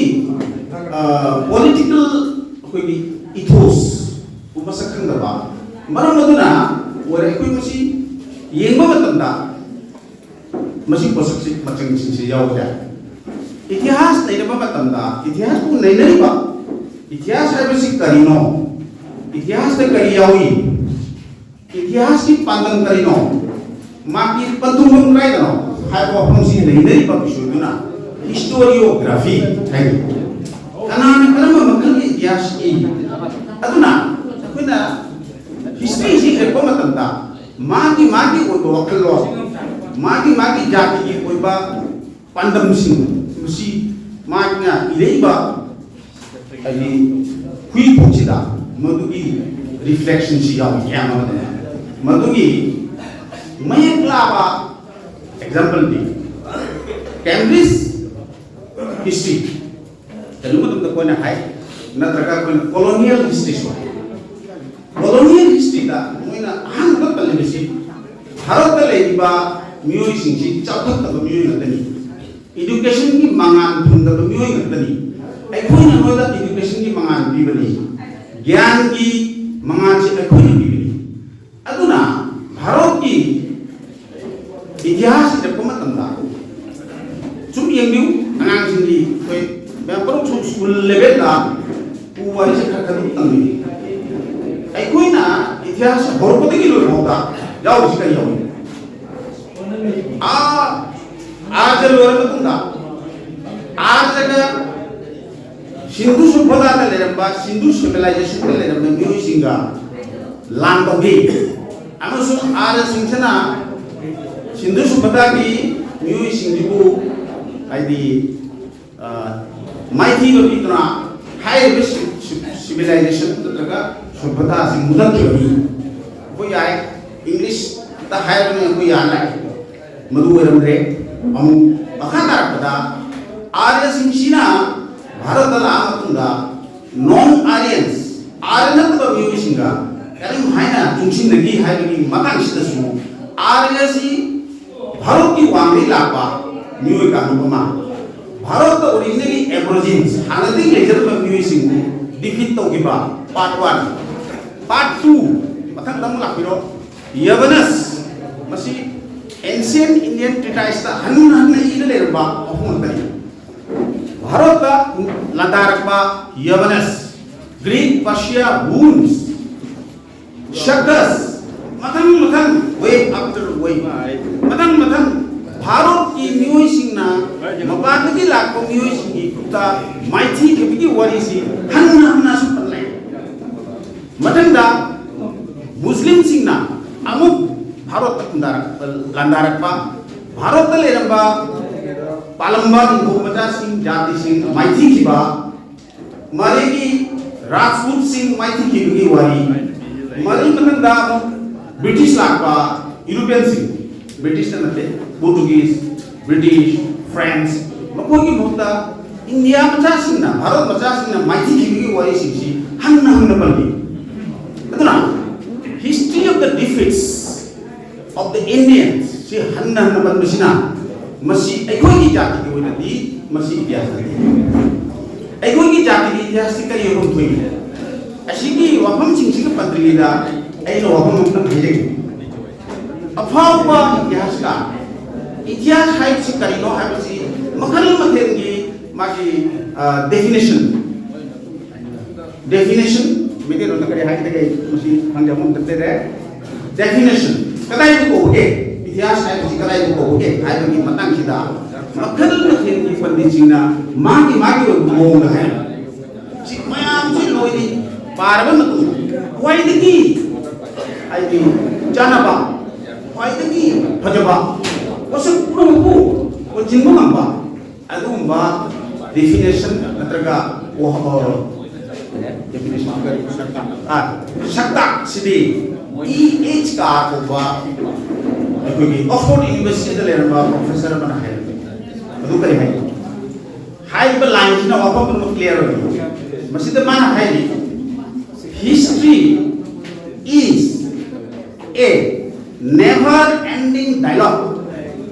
ꯄꯣꯂꯤꯇꯤꯀꯦꯜ ꯑꯩꯈꯣꯏꯒꯤ ꯏꯊꯣꯁꯄꯨ ꯃꯁꯛ ꯈꯪꯗꯕ꯫ ꯃꯔꯝ ꯑꯗꯨꯅ ꯑꯣꯏꯔꯦ ꯑꯩꯈꯣꯏ ꯃꯁꯤ ꯌꯦꯡꯕ ꯃꯇꯝꯗ ꯃꯁꯤ ꯄꯣꯠꯁꯛꯁꯤ ꯃꯆꯪꯁꯤꯡꯁꯤ ꯌꯥꯎꯕ ꯌꯥꯏ꯫ ꯏꯇꯤꯍꯥꯁ ꯅꯩꯅꯕ ꯃꯇꯝꯗ ꯏꯇꯤꯍꯥꯁꯄꯨ ꯅꯩꯅꯔꯤꯕ, ꯏꯇꯤꯍꯥꯁ ꯍꯥꯏꯕꯁꯤ ꯀꯔꯤꯅꯣ? ꯏꯇꯤꯍꯥꯁꯇ ꯀꯔꯤ ꯌꯥꯎꯏ? ꯏꯇꯤꯍꯥꯁꯀꯤ ꯄꯥꯟꯗꯝ ꯀꯔꯤꯅꯣ? ꯃꯥꯒꯤ ꯄꯟꯊꯨꯡꯐꯝ ꯀꯗꯥꯏꯗꯅꯣ ꯍꯥꯏꯕ ꯋꯥꯐꯝꯁꯤ ꯅꯩꯅꯔꯤꯕ ꯃꯤꯑꯣꯏꯗꯨꯅ ꯍꯤꯁꯇꯣꯔꯤꯌꯣꯒ꯭ꯔꯥꯐꯤ ꯍꯥꯏꯔꯤ꯫ ꯀꯅꯥꯅ ꯀꯔꯝꯕ ꯃꯈꯜꯒꯤ ꯏꯇꯤꯍꯥꯁ ꯏ? ꯑꯗꯨꯅ ꯑꯩꯈꯣꯏꯅ ꯍꯤꯁꯇ꯭ꯔꯤꯁꯤ ꯏꯔꯛꯄ ꯃꯇꯝꯗ ꯃꯥꯒꯤ ꯃꯥꯒꯤ ꯑꯣꯏꯕ ꯋꯥꯈꯜꯂꯣꯟ, ꯃꯥꯒꯤ ꯃꯥꯒꯤ ꯖꯥꯇꯤꯒꯤ ꯑꯣꯏꯕ ꯄꯥꯟꯗꯝꯁꯤꯡ, ꯃꯁꯤ ꯃꯥꯅ ꯏꯔꯛꯏꯕ ꯍꯥꯏꯗꯤ ꯍꯨꯏ ꯄꯣꯠꯁꯤꯗ ꯃꯗꯨꯒꯤ ꯔꯤꯐ꯭ꯂꯦꯛꯁꯟꯁꯤ ꯌꯥꯎꯏ꯫ ꯑꯌꯥꯝꯕ ꯃꯇꯝꯗ ꯃꯗꯨꯒꯤ ꯃꯌꯦꯛ ꯂꯥꯕ ꯑꯦꯛꯖꯥꯝꯄꯜꯗꯤ ꯀꯦꯝꯕ꯭ꯔꯤꯖ ꯍꯤꯁꯇ꯭ꯔꯤ꯫ ꯀꯔꯤꯒꯨꯝꯕ ꯃꯇꯝꯗ ꯑꯩꯈꯣꯏꯅ ꯍꯥꯏ, ꯅꯠꯇ꯭ꯔꯒ ꯑꯩꯈꯣꯏꯅ ꯀꯣꯂꯣꯅꯤꯌꯦꯜ ꯍꯤꯁꯇ꯭ꯔꯤꯁꯨ ꯍꯥꯏ꯫ ꯀꯣꯂꯣꯅꯤꯌꯦꯜ ꯍꯤꯁꯇ꯭ꯔꯤꯗ ꯃꯣꯏꯅ ꯑꯍꯥꯟꯕ ꯄꯜꯂꯤꯕꯁꯤ ꯚꯥꯔꯠꯇ ꯂꯩꯔꯤꯕ ꯃꯤꯑꯣꯏꯁꯤꯡꯁꯤ ꯆꯥꯎꯈꯠꯇꯕ ꯃꯤꯑꯣꯏ ꯉꯥꯛꯇꯅꯤ, ꯏꯗꯨꯀꯦꯁꯟꯒꯤ ꯃꯉꯥꯜ ꯐꯪꯗꯕ ꯃꯤꯑꯣꯏ ꯉꯥꯛꯇꯅꯤ꯫ ꯑꯩꯈꯣꯏꯅ ꯃꯣꯏꯗ ꯏꯗꯨꯀꯦꯁꯟꯒꯤ ꯃꯉꯥꯜ ꯄꯤꯕꯅꯤ, ꯒ꯭ꯌꯥꯟꯒꯤ ꯃꯉꯥꯜꯁꯤ ꯑꯩꯈꯣꯏꯅ ꯄꯤꯕꯅꯤ꯫ ꯑꯗꯨꯅ ꯚꯥꯔꯠꯀꯤ ꯏꯇꯤꯍꯥꯁ ꯏꯔꯛꯄ ꯃꯇꯝꯗ ꯁꯨꯝ ꯌꯦꯡꯕꯤꯌꯨ, ꯑꯉꯥꯡꯁꯤꯡꯒꯤ ꯑꯩꯈꯣꯏ ꯃꯌꯥꯝ ꯄꯨꯝꯅꯃꯛꯁꯨ ꯁ꯭ꯀꯨꯜ ꯂꯦꯚꯦꯜꯗ ꯎ ꯋꯥꯔꯤꯁꯦ ꯈꯔ ꯈꯔ ꯑꯗꯨꯝ ꯇꯝꯕꯤꯌꯨ꯫ ꯑꯩꯈꯣꯏꯅ ꯏꯇꯤꯍꯥꯁ ꯍꯧꯔꯛꯄꯗꯒꯤ ꯂꯣꯏꯐꯥꯎꯗ ꯌꯥꯎꯔꯤꯁꯤ ꯀꯔꯤ ꯌꯥꯎꯏ? ꯑꯥ, ꯑꯥꯔꯖ ꯂꯣꯏꯔ ꯃꯇꯨꯡꯗ ꯑꯥꯔꯖꯒ ꯁꯤꯟꯙꯨ ꯁꯨꯝꯕꯗꯥꯗ ꯂꯩꯔꯝꯕ, ꯁꯤꯟꯙꯨ ꯁꯤꯚꯤꯂꯥꯏꯖꯦꯁꯟꯗ ꯂꯩꯔꯝꯕ ꯃꯤꯑꯣꯏꯁꯤꯡꯒ ꯂꯥꯟ ꯇꯧꯈꯤ꯫ ꯑꯃꯁꯨꯡ ꯑꯥꯔꯖꯁꯤꯡꯁꯤꯅ ꯁꯤꯟꯙꯨ ꯁꯨꯝꯕꯗꯥꯒꯤ ꯃꯤꯑꯣꯏꯁꯤꯡꯁꯤꯕꯨ ꯍꯥꯏꯗꯤ ꯑ, ꯃꯥꯏꯊꯤꯕ ꯄꯤꯗꯨꯅ ꯍꯥꯏꯔꯤꯕ ꯁꯤ-, ꯁꯤ-, ꯁꯤꯚꯤꯂꯥꯏꯖꯦꯁꯟ ꯅꯠꯇ꯭ꯔꯒ ꯁꯣꯚ꯭ꯌꯇꯥꯁꯤ ꯃꯨꯊꯠꯈꯤꯕꯅꯤ꯫ ꯑꯩꯈꯣꯏ ꯌꯥꯏ, ꯏꯪꯂꯤꯁꯇ ꯍꯥꯏꯔꯕꯅꯤꯅ ꯑꯩꯈꯣꯏ ꯌꯥꯅ ꯂꯥꯛꯑꯦ꯫ ꯃꯗꯨ ꯑꯣꯏꯔꯝꯗ꯭ꯔꯦ꯫ ꯑꯃꯨꯛ ꯃꯈꯥ ꯇꯥꯔꯛꯄꯗ ꯑꯥꯔꯌꯁꯤꯡꯁꯤꯅ ꯚꯥꯔꯠꯇ ꯂꯥꯛꯑ ꯃꯇꯨꯡꯗ ꯅꯣꯟ ꯑꯥꯔꯌꯟꯁ, ꯑꯥꯔꯌ ꯅꯠꯇꯕ ꯃꯤꯑꯣꯏꯁꯤꯡꯒ ꯀꯔꯤꯝ ꯍꯥꯏꯅ ꯅꯤꯡꯁꯤꯡꯅꯈꯤ ꯍꯥꯏꯕꯒꯤ ꯃꯇꯥꯡꯁꯤꯗꯁꯨ ꯑꯥꯔꯌꯥꯁꯤ ꯚꯥꯔꯠꯀꯤ ꯋꯥꯡꯃꯩ ꯂꯥꯛꯄ ꯃꯤꯑꯣꯏ ꯀꯥꯡꯂꯨꯞ ꯑꯃ, ꯚꯥꯔꯠꯇ originally Aborigines ꯍꯥꯟꯅꯗꯒꯤ ꯂꯩꯖꯔꯝꯕ ꯃꯤꯑꯣꯏꯁꯤꯡꯕꯨ defeat ꯇꯧꯈꯤꯕ, part one꯫ Part two, ꯃꯊꯪꯗ ꯑꯃꯨꯛ ꯂꯥꯛꯄꯤꯔꯣ꯫ Yavanas, ꯃꯁꯤ ancient Indian treatiseꯇ ꯍꯟꯅ ꯍꯟꯅ ꯏꯔ ꯂꯩꯔꯝꯕ ꯋꯥꯐꯝ ꯑꯃꯅꯤ꯫ ꯚꯥꯔꯠꯇ ꯂꯥꯟꯗꯥꯔꯛꯄ Yavanas, Greek, Persia, Huns, Shakas, ꯃꯊꯪ ꯃꯊꯪ, wave after wave, ꯃꯊꯪ ꯃꯊꯪ ꯚꯥꯔꯠꯀꯤ ꯃꯤꯑꯣꯏꯁꯤꯡꯅ ꯃꯄꯥꯟꯗꯒꯤ ꯂꯥꯛꯄ ꯃꯤꯑꯣꯏꯁꯤꯡꯒꯤ ꯈꯨꯠꯇ ꯃꯥꯏꯊꯤꯈꯤꯕꯒꯤ ꯋꯥꯔꯤꯁꯤ ꯍꯟꯅ ꯍꯟꯅ ꯁꯨꯝ ꯄꯜꯂꯛꯑꯦ꯫ ꯃꯊꯪꯗ ꯃꯨꯁꯂꯤꯝꯁꯤꯡꯅ ꯑꯃꯨꯛ ꯚꯥꯔꯠꯇ ꯈꯨꯟꯗꯥꯔꯛ-, ꯂꯥꯟꯗꯥꯔꯛꯄ, ꯚꯥꯔꯠꯇ ꯂꯩꯔꯝꯕ ꯄꯥꯂꯝꯕ ꯅꯤꯡꯊꯧ ꯃꯆꯥꯁꯤꯡ, ꯖꯥꯇꯤꯁꯤꯡ ꯃꯥꯏꯊꯤꯈꯤꯕ, ꯃꯔꯤꯒꯤ ꯔꯥꯖꯄꯨꯠꯁꯤꯡ ꯃꯥꯏꯊꯤꯈꯤꯕꯒꯤ ꯋꯥꯔꯤ, ꯃꯔꯤ ꯃꯊꯪꯗ ꯑꯃꯨꯛ ꯕ꯭ꯔꯤꯇꯤꯁ ꯂꯥꯛꯄ, ꯌꯨꯔꯣꯄꯤꯌꯟꯁꯤꯡ, ꯕ꯭ꯔꯤꯇꯤꯁꯇ ꯅꯠꯇꯦ, ꯄꯣꯔꯇꯨꯒꯤꯁ, ꯕ꯭ꯔꯤꯇꯤꯁ, ꯐ꯭ꯔꯦꯟꯁ, ꯃꯈꯣꯏꯒꯤ ꯃꯍꯨꯠꯇ ꯏꯟꯗꯤꯌꯥ ꯃꯆꯥꯁꯤꯡꯅ, ꯚꯥꯔꯠ ꯃꯆꯥꯁꯤꯡꯅ ꯃꯥꯏꯊꯤꯈꯤꯕꯒꯤ ꯋꯥꯔꯤꯁꯤꯡꯁꯤ ꯍꯟꯅ ꯍꯟꯅ ꯄꯜꯂꯤ꯫ ꯑꯗꯨꯅ history of the defeats of the Indians ꯁꯤ ꯍꯟꯅ ꯍꯟꯅ ꯄꯟꯕꯁꯤꯅ ꯃꯁꯤ ꯑꯩꯈꯣꯏꯒꯤ ꯖꯥꯇꯤꯒꯤ ꯑꯣꯏꯅꯗꯤ ꯃꯁꯤ ꯏꯇꯤꯍꯥꯁ ꯅꯠꯇꯦ꯫ ꯑꯩꯈꯣꯏꯒꯤ ꯖꯥꯇꯤꯒꯤ ꯏꯇꯤꯍꯥꯁꯁꯤ ꯀꯔꯤ ꯑꯣꯏꯕ ꯊꯣꯛꯏ? ꯑꯁꯤꯒꯤ ꯋꯥꯐꯝꯁꯤꯡꯁꯤꯒ ꯄꯟꯗ꯭ꯔꯤꯉꯩꯗ ꯑꯩꯅ ꯋꯥꯐꯝ ꯑꯃꯇꯪ ꯍꯥꯏꯖꯒꯦ꯫ ꯑꯐꯥꯎꯕ ꯏꯇꯤꯍꯥꯁꯀꯥꯔ, ꯏꯇꯤꯍꯥꯁ ꯍꯥꯏꯕꯁꯤ ꯀꯔꯤꯅꯣ ꯍꯥꯏꯕꯁꯤ ꯃꯈꯜ ꯃꯊꯦꯜꯒꯤ ꯃꯥꯒꯤ, ꯑ, definition, definition, ꯃꯩꯇꯩꯂꯣꯟꯗ ꯀꯔꯤ ꯍꯥꯏꯒꯗꯒꯦ? ꯃꯁꯤ ꯈꯪꯗꯦ, ꯑꯃꯨꯛ ꯑꯝꯇ ꯂꯩꯔꯦ꯫ Definition, ꯀꯗꯥꯏꯕꯨ ꯀꯧꯕꯒꯦ? ꯏꯇꯤꯍꯥꯁ ꯍꯥꯏꯕꯁꯤ ꯀꯗꯥꯏꯕꯨ ꯀꯧꯕꯒꯦ ꯍꯥꯏꯕꯒꯤ ꯃꯇꯥꯡꯁꯤꯗ ꯃꯈꯜ ꯃꯊꯦꯜꯒꯤ ꯄꯟꯗꯤꯠꯁꯤꯡꯅ ꯃꯥꯒꯤ ꯃꯥꯒꯤ ꯑꯣꯏꯕ ꯃꯑꯣꯡꯗ ꯍꯥꯏ꯫ ꯁꯤ ꯃꯌꯥꯝꯁꯤ ꯂꯣꯏꯅ ꯄꯥꯔꯕ ꯃꯇꯨꯡꯗ ꯈ꯭ꯋꯥꯏꯗꯒꯤ ꯍꯥꯏꯗꯤ ꯆꯥꯅꯕ, ꯈ꯭ꯋꯥꯏꯗꯒꯤ ꯐꯖꯕ, ꯄꯣꯠꯁꯛ ꯄꯨꯝꯅꯃꯛꯄꯨ ꯀꯣꯟꯁꯤꯟꯕ ꯉꯝꯕ ꯑꯗꯨꯒꯨꯝꯕ definition ꯅꯠꯇ꯭ꯔꯒ ꯋꯥꯍ-, definition ꯀꯔꯤ? ꯑꯥ, ꯁꯛꯇꯥꯛꯁꯤꯗꯤ ꯏ ꯑꯩꯆ ꯀꯥꯔ ꯀꯧꯕ ꯑꯩꯈꯣꯏꯒꯤ Oxford Universityꯗ ꯂꯩꯔꯝꯕ professor ꯑꯃꯅ ꯍꯥꯏꯔꯝꯃꯤ꯫ ꯑꯗꯨ ꯀꯔꯤ ꯍꯥꯏ? ꯍꯥꯏꯔꯤꯕ ꯂꯥꯏꯟꯁꯤꯅ ꯋꯥꯐꯝ ꯄꯨꯝꯅꯃꯛ clear ꯑꯣꯏ꯫ ꯃꯁꯤꯗ ꯃꯥꯅ ꯍꯥꯏꯔꯤ, "History is A never ending dialogue.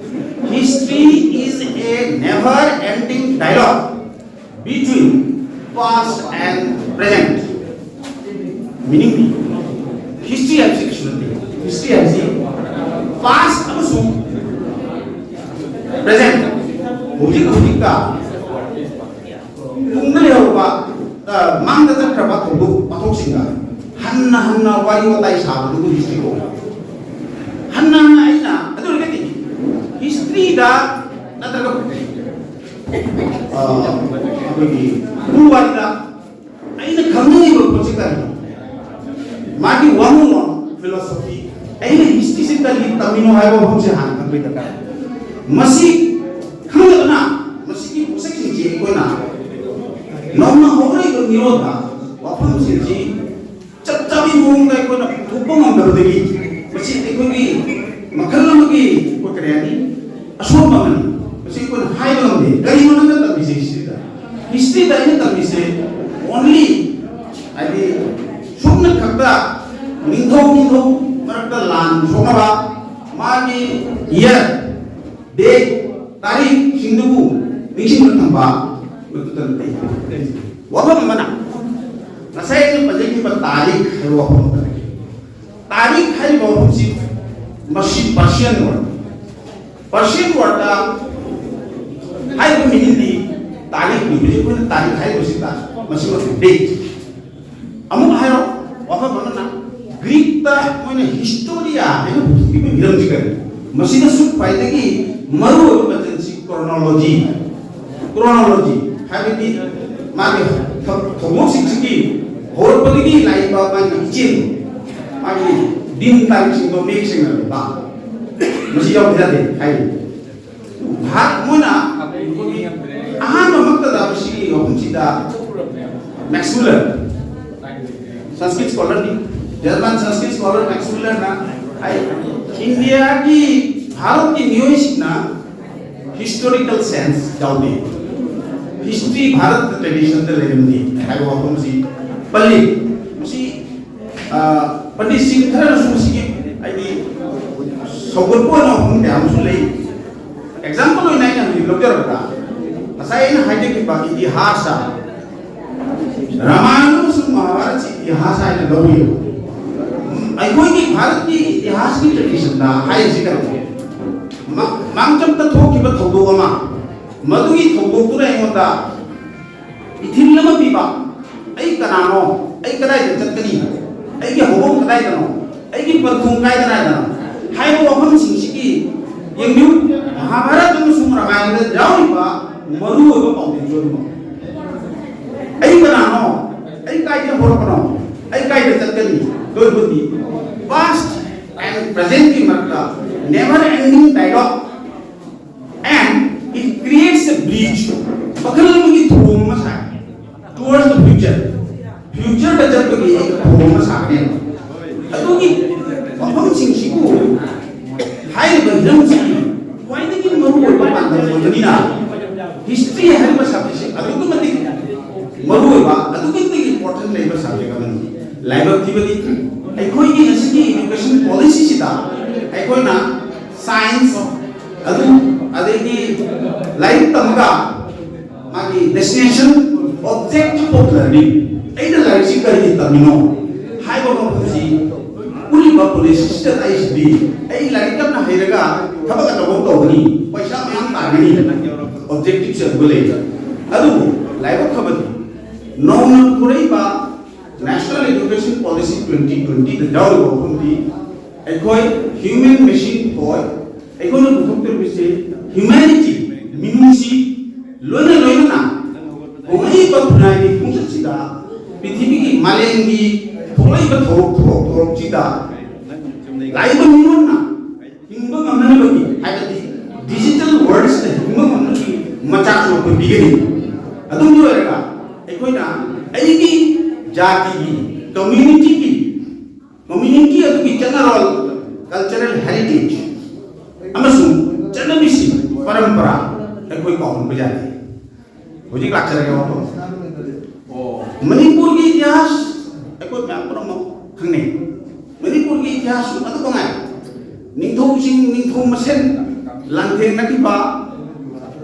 History is a never ending dialogue between past and present. Meaning, history ꯍꯥꯏꯕꯁꯤ ꯀꯩꯁꯨ ꯅꯠꯇꯦ꯫ History ꯍꯥꯏꯕꯁꯤ past ꯑꯃꯁꯨꯡ present, ꯍꯧꯖꯤꯛ ꯍꯧꯖꯤꯛꯇ ꯇꯨꯡꯗ ꯂꯩꯍꯧꯕ, ꯑ, ꯃꯥꯡꯗ ꯆꯠꯈ꯭ꯔꯕ ꯊꯧꯗꯣꯛ ꯋꯥꯊꯣꯛꯁꯤꯡꯒ ꯍꯟꯅ ꯍꯟꯅ ꯋꯥꯔꯤ ꯋꯥꯇꯥꯏ ꯁꯥꯕꯗꯨꯕꯨ history ꯀꯧꯏ꯫ ꯍꯟꯅ ꯍꯟꯅ ꯑꯩꯅ, ꯑꯗꯨ ꯑꯣꯏꯔꯒꯗꯤ historyꯗ ꯅꯠꯇ꯭ꯔꯒ, ꯑ, ꯑꯩꯈꯣꯏꯒꯤ ꯄꯨꯋꯥꯔꯤꯗ ꯑꯩꯅ ꯈꯪꯅꯤꯡꯉꯤꯕ ꯄꯣꯠꯁꯦ ꯀꯔꯤꯅꯣ? ꯃꯥꯒꯤ ꯋꯥꯉꯨ ꯋꯥ philosophy, ꯑꯩꯅ historyꯁꯦ ꯀꯔꯤ ꯇꯝꯃꯤꯅꯣ ꯍꯥꯏꯕ ꯋꯥꯐꯝꯁꯦ ꯍꯥꯟꯅ ꯈꯪꯕꯩ ꯗꯔꯀꯥꯔ ꯂꯩ꯫ ꯃꯁꯤ ꯈꯪꯂꯕꯅ ꯃꯁꯤꯒꯤ ꯄꯣꯠꯁꯛꯁꯤꯡꯁꯤ ꯑꯩꯈꯣꯏꯅ ꯅꯧꯅ ꯍꯧꯔꯛꯏꯕ ꯃꯤꯔꯣꯟꯗ ꯋꯥꯐꯝꯁꯤꯡꯁꯤ ꯆꯞ ꯆꯥꯕꯤ ꯃꯑꯣꯡꯗ ꯑꯩꯈꯣꯏꯅ ꯄꯨꯊꯣꯛꯄ ꯉꯝꯗꯕꯗꯒꯤ ꯃꯁꯤ ꯑꯩꯈꯣꯏꯒꯤ ꯃꯈꯜ ꯑꯃꯒꯤ, ꯑꯩꯈꯣꯏ ꯀꯔꯤ ꯍꯥꯏꯅꯤ, ꯑꯁꯣꯟꯕ ꯑꯃꯅꯤ꯫ ꯃꯁꯤ ꯑꯩꯈꯣꯏꯅ ꯍꯥꯏꯕ ꯉꯝꯗꯦ꯫ ꯀꯔꯤꯅꯣ ꯅꯪꯅ ꯇꯝꯃꯤꯁꯦ historyꯗ? Historyꯗ ꯑꯩꯅ ꯇꯝꯃꯤꯁꯦ only, ꯍꯥꯏꯗꯤ, ꯁꯨꯞꯅ ꯈꯛꯇ ꯅꯤꯡꯊꯧ ꯅꯤꯡꯊꯧ ꯃꯔꯛꯇ ꯂꯥꯟ ꯁꯣꯛꯅꯕ, ꯃꯥꯒꯤ year, date, ꯇꯥꯔꯤꯛꯁꯤꯡꯗꯨꯕꯨ ꯅꯤꯡꯁꯤꯡꯗꯨꯅ ꯊꯝꯕ ꯃꯗꯨꯇ ꯅꯠꯇꯦ꯫ ꯋꯥꯐꯝ ꯑꯃꯅ ꯉꯁꯥꯏ ꯑꯩꯅ ꯄꯟꯖꯈꯤꯕ ꯇꯥꯔꯤꯛ ꯍꯥꯏꯕ ꯋꯥꯐꯝ ꯑꯃ ꯂꯩ꯫ ꯇꯥꯔꯤꯛ ꯍꯥꯏꯔꯤꯕ ꯋꯥꯐꯝꯁꯤ ꯃꯁꯤ Persian word, Persian wordꯇ ꯍꯥꯏꯔꯤꯕ meaningꯗꯤ ꯇꯥꯔꯤꯛꯅꯤ꯫ ꯍꯧꯖꯤꯛ ꯑꯩꯈꯣꯏꯅ ꯇꯥꯔꯤꯛ ꯍꯥꯏꯔꯤꯕꯁꯤꯗ ꯃꯁꯤꯃꯛ date꯫ ꯑꯃꯨꯛ ꯍꯥꯏꯔꯣ, ꯋꯥꯐꯝ ꯑꯃꯅ Greekꯇ ꯃꯣꯏꯅ historia ꯍꯥꯏꯅ ꯄꯨꯊꯣꯛꯈꯤꯕ ꯍꯤꯔꯝꯁꯤ ꯀꯔꯤ? ꯃꯁꯤꯗꯁꯨ ꯈ꯭ꯋꯥꯏꯗꯒꯤ ꯃꯔꯨꯑꯣꯏꯕ ꯃꯆꯜꯁꯤ chronology꯫ Chronology ꯍꯥꯏꯕꯗꯤ ꯃꯥꯒꯤ ꯊ-, ꯊꯧꯗꯣꯛꯁꯤꯡꯁꯤꯒꯤ ꯍꯧꯔꯛꯄꯗꯒꯤ ꯂꯥꯛꯏꯕ ꯃꯥꯒꯤ ꯏꯆꯦꯜ, ꯃꯥꯒꯤ ꯗꯤꯟ ꯇꯥꯔꯤꯛꯁꯤꯡꯗꯣ ꯃꯌꯦꯛ ꯁꯦꯡꯅ ꯂꯩꯕ꯫ ꯃꯁꯤ ꯌꯥꯎꯕ ꯌꯥꯗꯦ ꯍꯥꯏꯔꯤ꯫ ꯚꯥꯔꯠ ꯃꯣꯏꯅ ꯑꯍꯥꯟꯕꯃꯛꯇꯗ ꯃꯁꯤꯒꯤ ꯋꯥꯐꯝꯁꯤꯗ Max Muller, Sanskrit scholarꯅꯤ, German Sanskrit scholar Max Mullerꯅ ꯍꯥꯏ, ꯏꯟꯗꯤꯌꯥꯒꯤ, ꯚꯥꯔꯠꯀꯤ ꯃꯤꯑꯣꯏꯁꯤꯡꯅ historical sense ꯌꯥꯎꯗꯦ, history ꯚꯥꯔꯠꯇ traditionꯗ ꯂꯩꯔꯝꯗꯦ ꯍꯥꯏꯕ ꯋꯥꯐꯝꯁꯤ ꯄꯜꯂꯤ꯫ ꯃꯁꯤ, ꯑ, ꯄꯟꯗꯤꯠꯁꯤꯡ ꯈꯔꯅꯁꯨ ꯃꯁꯤꯒꯤ ꯍꯥꯏꯗꯤ ꯁꯧꯒꯠꯄ ꯑꯣꯏꯅ ꯋꯥꯐꯝ ꯀꯌꯥ ꯑꯃꯁꯨ ꯂꯩ꯫ ꯑꯦꯛꯖꯥꯝꯄꯜ ꯑꯣꯏꯅ ꯑꯩꯅ ꯍꯧꯖꯤꯛ ꯂꯧꯖꯔꯕꯗ, ꯉꯁꯥꯏ ꯑꯩꯅ ꯍꯥꯏꯖꯈꯤꯕ ꯏꯇꯤꯍꯥꯁ, ꯔꯥꯃꯥꯌꯟ ꯑꯃꯁꯨꯡ ꯃꯍꯥꯚꯥꯔꯠꯁꯤ ꯏꯇꯤꯍꯥꯁ ꯍꯥꯏꯅ ꯂꯧꯏ꯫ ꯑꯩꯈꯣꯏꯒꯤ ꯚꯥꯔꯠꯀꯤ ꯏꯇꯤꯍꯥꯁꯀꯤ ꯇ꯭ꯔꯦꯗꯤꯁꯟꯗ ꯍꯥꯏꯔꯤꯁꯤ ꯀꯩꯅꯣ? ꯃꯥꯡꯆꯞꯇ ꯊꯣꯛꯈꯤꯕ ꯊꯧꯗꯣꯛ ꯑꯃ, ꯃꯗꯨꯒꯤ ꯊꯧꯗꯣꯛꯇꯨꯅ ꯑꯩꯉꯣꯟꯗ ꯏꯊꯤꯜ ꯑꯃ ꯄꯤꯕ, ꯑꯩ ꯀꯅꯥꯅꯣ, ꯑꯩ ꯀꯗꯥꯏꯗ ꯆꯠꯀꯅꯤ, ꯑꯩꯒꯤ ꯍꯧꯐꯝ ꯀꯗꯥꯏꯗꯅꯣ, ꯑꯩꯒꯤ ꯄꯟꯊꯨꯡ ꯀꯥꯏꯗꯅꯣ ꯍꯥꯏꯕ ꯋꯥꯐꯝꯁꯤꯡꯁꯤꯒꯤ ꯌꯦꯡꯕꯤꯌꯨ꯫ ꯃꯍꯥꯚꯥꯔꯠ ꯑꯃꯁꯨꯡ ꯔꯥꯃꯥꯌꯟꯗ ꯌꯥꯎꯔꯤꯕ ꯃꯔꯨꯑꯣꯏꯕ ꯄꯥꯎꯗꯝꯁꯨ ꯑꯗꯨꯃꯛ꯫ ꯑꯩ ꯀꯅꯥꯅꯣ, ꯑꯩ ꯀꯥꯏꯗ ꯍꯧꯔꯛꯄꯅꯣ, ꯑꯩ ꯀꯥꯏꯗ ꯆꯠꯀꯅꯤ, ꯂꯣꯏꯕꯗꯤ past and presentꯀꯤ ꯃꯔꯛꯇ never ending dialogue, and it creates a bridge, ꯋꯥꯈꯜ ꯑꯃꯒꯤ ꯊꯣꯡ ꯑꯃ ꯁꯥꯏ, towards the future, futureꯗ ꯆꯠꯄꯒꯤ ꯑꯩ ꯊꯣꯡ ꯑꯃ ꯁꯥꯒꯅꯦꯕ꯫ ꯑꯗꯨꯒꯤ ꯋꯥꯐꯝꯁꯤꯡꯁꯤꯕꯨ ꯍꯥꯏꯔꯤꯕ ꯍꯤꯔꯝꯁꯤ ꯈ꯭ꯋꯥꯏꯗꯒꯤ ꯃꯔꯨꯑꯣꯏꯕ ꯄꯥꯟꯗꯝ ꯑꯣꯏꯕꯅꯤꯅ, ꯍꯤꯁꯇ꯭ꯔꯤ ꯍꯥꯏꯔꯤꯕ ꯁꯕꯖꯦꯛꯁꯤ ꯑꯗꯨꯛꯀꯤ ꯃꯇꯤꯛ ꯃꯔꯨꯑꯣꯏꯕ, ꯑꯗꯨꯛꯀꯤ ꯃꯇꯤꯛ ꯏꯝꯄꯣꯔꯇꯦꯟ ꯂꯩꯕ ꯁꯕꯖꯦꯛ ꯑꯃꯅꯤ꯫ ꯂꯥꯏꯕꯛ ꯊꯤꯕꯗꯤ ꯑꯩꯈꯣꯏꯒꯤ ꯉꯁꯤꯒꯤ ꯏꯗꯨꯀꯦꯁꯟ ꯄꯣꯂꯤꯁꯤꯁꯤꯗ ꯑꯩꯈꯣꯏꯅ ꯁꯥꯏꯟꯁ ꯑꯗꯨ, ꯑꯗꯒꯤ ꯂꯥꯏꯔꯤꯛ ꯇꯝꯃꯒ ꯃꯥꯒꯤ destination, objective of learning, ꯑꯩꯅ ꯂꯥꯏꯔꯤꯛꯁꯤ ꯀꯔꯤꯒꯤ ꯇꯝꯃꯤꯅꯣ ꯍꯥꯏꯕ ꯃꯐꯝꯁꯤ ꯎꯠꯂꯤꯕ ꯄꯣꯂꯤꯁꯤꯁꯤꯗ ꯑꯩꯁꯤꯗꯤ ꯑꯩ ꯂꯥꯏꯔꯤꯛ ꯌꯥꯝꯅ ꯍꯩꯔꯒ ꯊꯕꯛ ꯑꯆꯧꯕ ꯑꯃ ꯇꯧꯒꯅꯤ, ꯄꯩꯁꯥ ꯃꯌꯥꯝ ꯇꯥꯟꯒꯅꯤ, objectiveꯁꯦ ꯑꯗꯨꯒ ꯂꯩ꯫ ꯑꯗꯨꯕꯨ ꯂꯥꯏꯕꯛ ꯐꯕꯗꯤ ꯅꯧꯅ ꯊꯣꯔꯛꯏꯕ National Education Policy twenty twentyꯗ ꯌꯥꯎꯔꯤꯕ ꯋꯥꯐꯝꯗꯤ ꯑꯩꯈꯣꯏ human machine ꯍꯣꯏ, ꯑꯩꯈꯣꯏꯅ ꯄꯨꯊꯣꯛꯇꯧꯔꯤꯕꯁꯤ humanity, ꯃꯤꯅꯨꯡꯁꯤ, ꯂꯣꯏꯅ ꯂꯣꯏꯅꯅ ꯍꯣꯡꯂꯛꯂꯤꯕ ꯈꯨꯟꯅꯥꯏꯒꯤ ꯈꯣꯡꯆꯠꯁꯤꯗ, ꯄ꯭ꯔꯤꯊꯤꯕꯤꯒꯤ, ꯃꯥꯂꯦꯝꯒꯤ ꯊꯣꯛꯂꯛꯂꯤꯕ ꯊꯧꯔꯣꯛ ꯊꯧꯔꯣꯛ ꯊꯧꯔꯣꯛꯁꯤꯗ ꯂꯥꯛꯏꯕ ꯃꯤꯔꯣꯟꯅ ꯍꯤꯡꯕ ꯉꯝꯅꯅꯕꯒꯤ, ꯍꯥꯏꯕꯗꯤ digital worldꯁꯤꯗ ꯍꯤꯡꯕ ꯉꯝꯅꯕꯒꯤ ꯃꯆꯥꯛꯁꯨ ꯑꯩꯈꯣꯏ ꯄꯤꯒꯅꯤ꯫ ꯑꯗꯨꯝ ꯑꯣꯏꯔꯒ ꯑꯩꯈꯣꯏꯅ ꯑꯩꯒꯤ ꯖꯥꯇꯤꯒꯤ, communityꯒꯤ, community ꯑꯗꯨꯒꯤ ꯆꯠꯅꯔꯣꯜ, cultural heritage ꯑꯃꯁꯨꯡ ꯆꯠꯅꯕꯤꯁꯤꯡ, ꯄꯔꯝꯄꯔꯥ ꯑꯩꯈꯣꯏ ꯀꯥꯎꯍꯟꯕ ꯌꯥꯗꯦ꯫ ꯍꯧꯖꯤꯛ ꯂꯥꯛꯆꯔꯒꯦ ꯋꯥꯐꯝ꯫ ꯑꯣ, ꯃꯅꯤꯄꯨꯔꯒꯤ ꯏꯇꯤꯍꯥꯁ ꯑꯩꯈꯣꯏ ꯃꯌꯥꯝ ꯄꯨꯝꯅꯃꯛ ꯈꯪꯅꯩ꯫ ꯃꯅꯤꯄꯨꯔꯒꯤ ꯏꯇꯤꯍꯥꯁ ꯑꯗꯨ ꯃꯉꯥꯏ꯫ ꯅꯤꯡꯊꯧꯁꯤꯡ, ꯅꯤꯡꯊꯧ ꯃꯁꯦꯟ ꯂꯥꯟꯊꯦꯡꯅꯈꯤꯕ,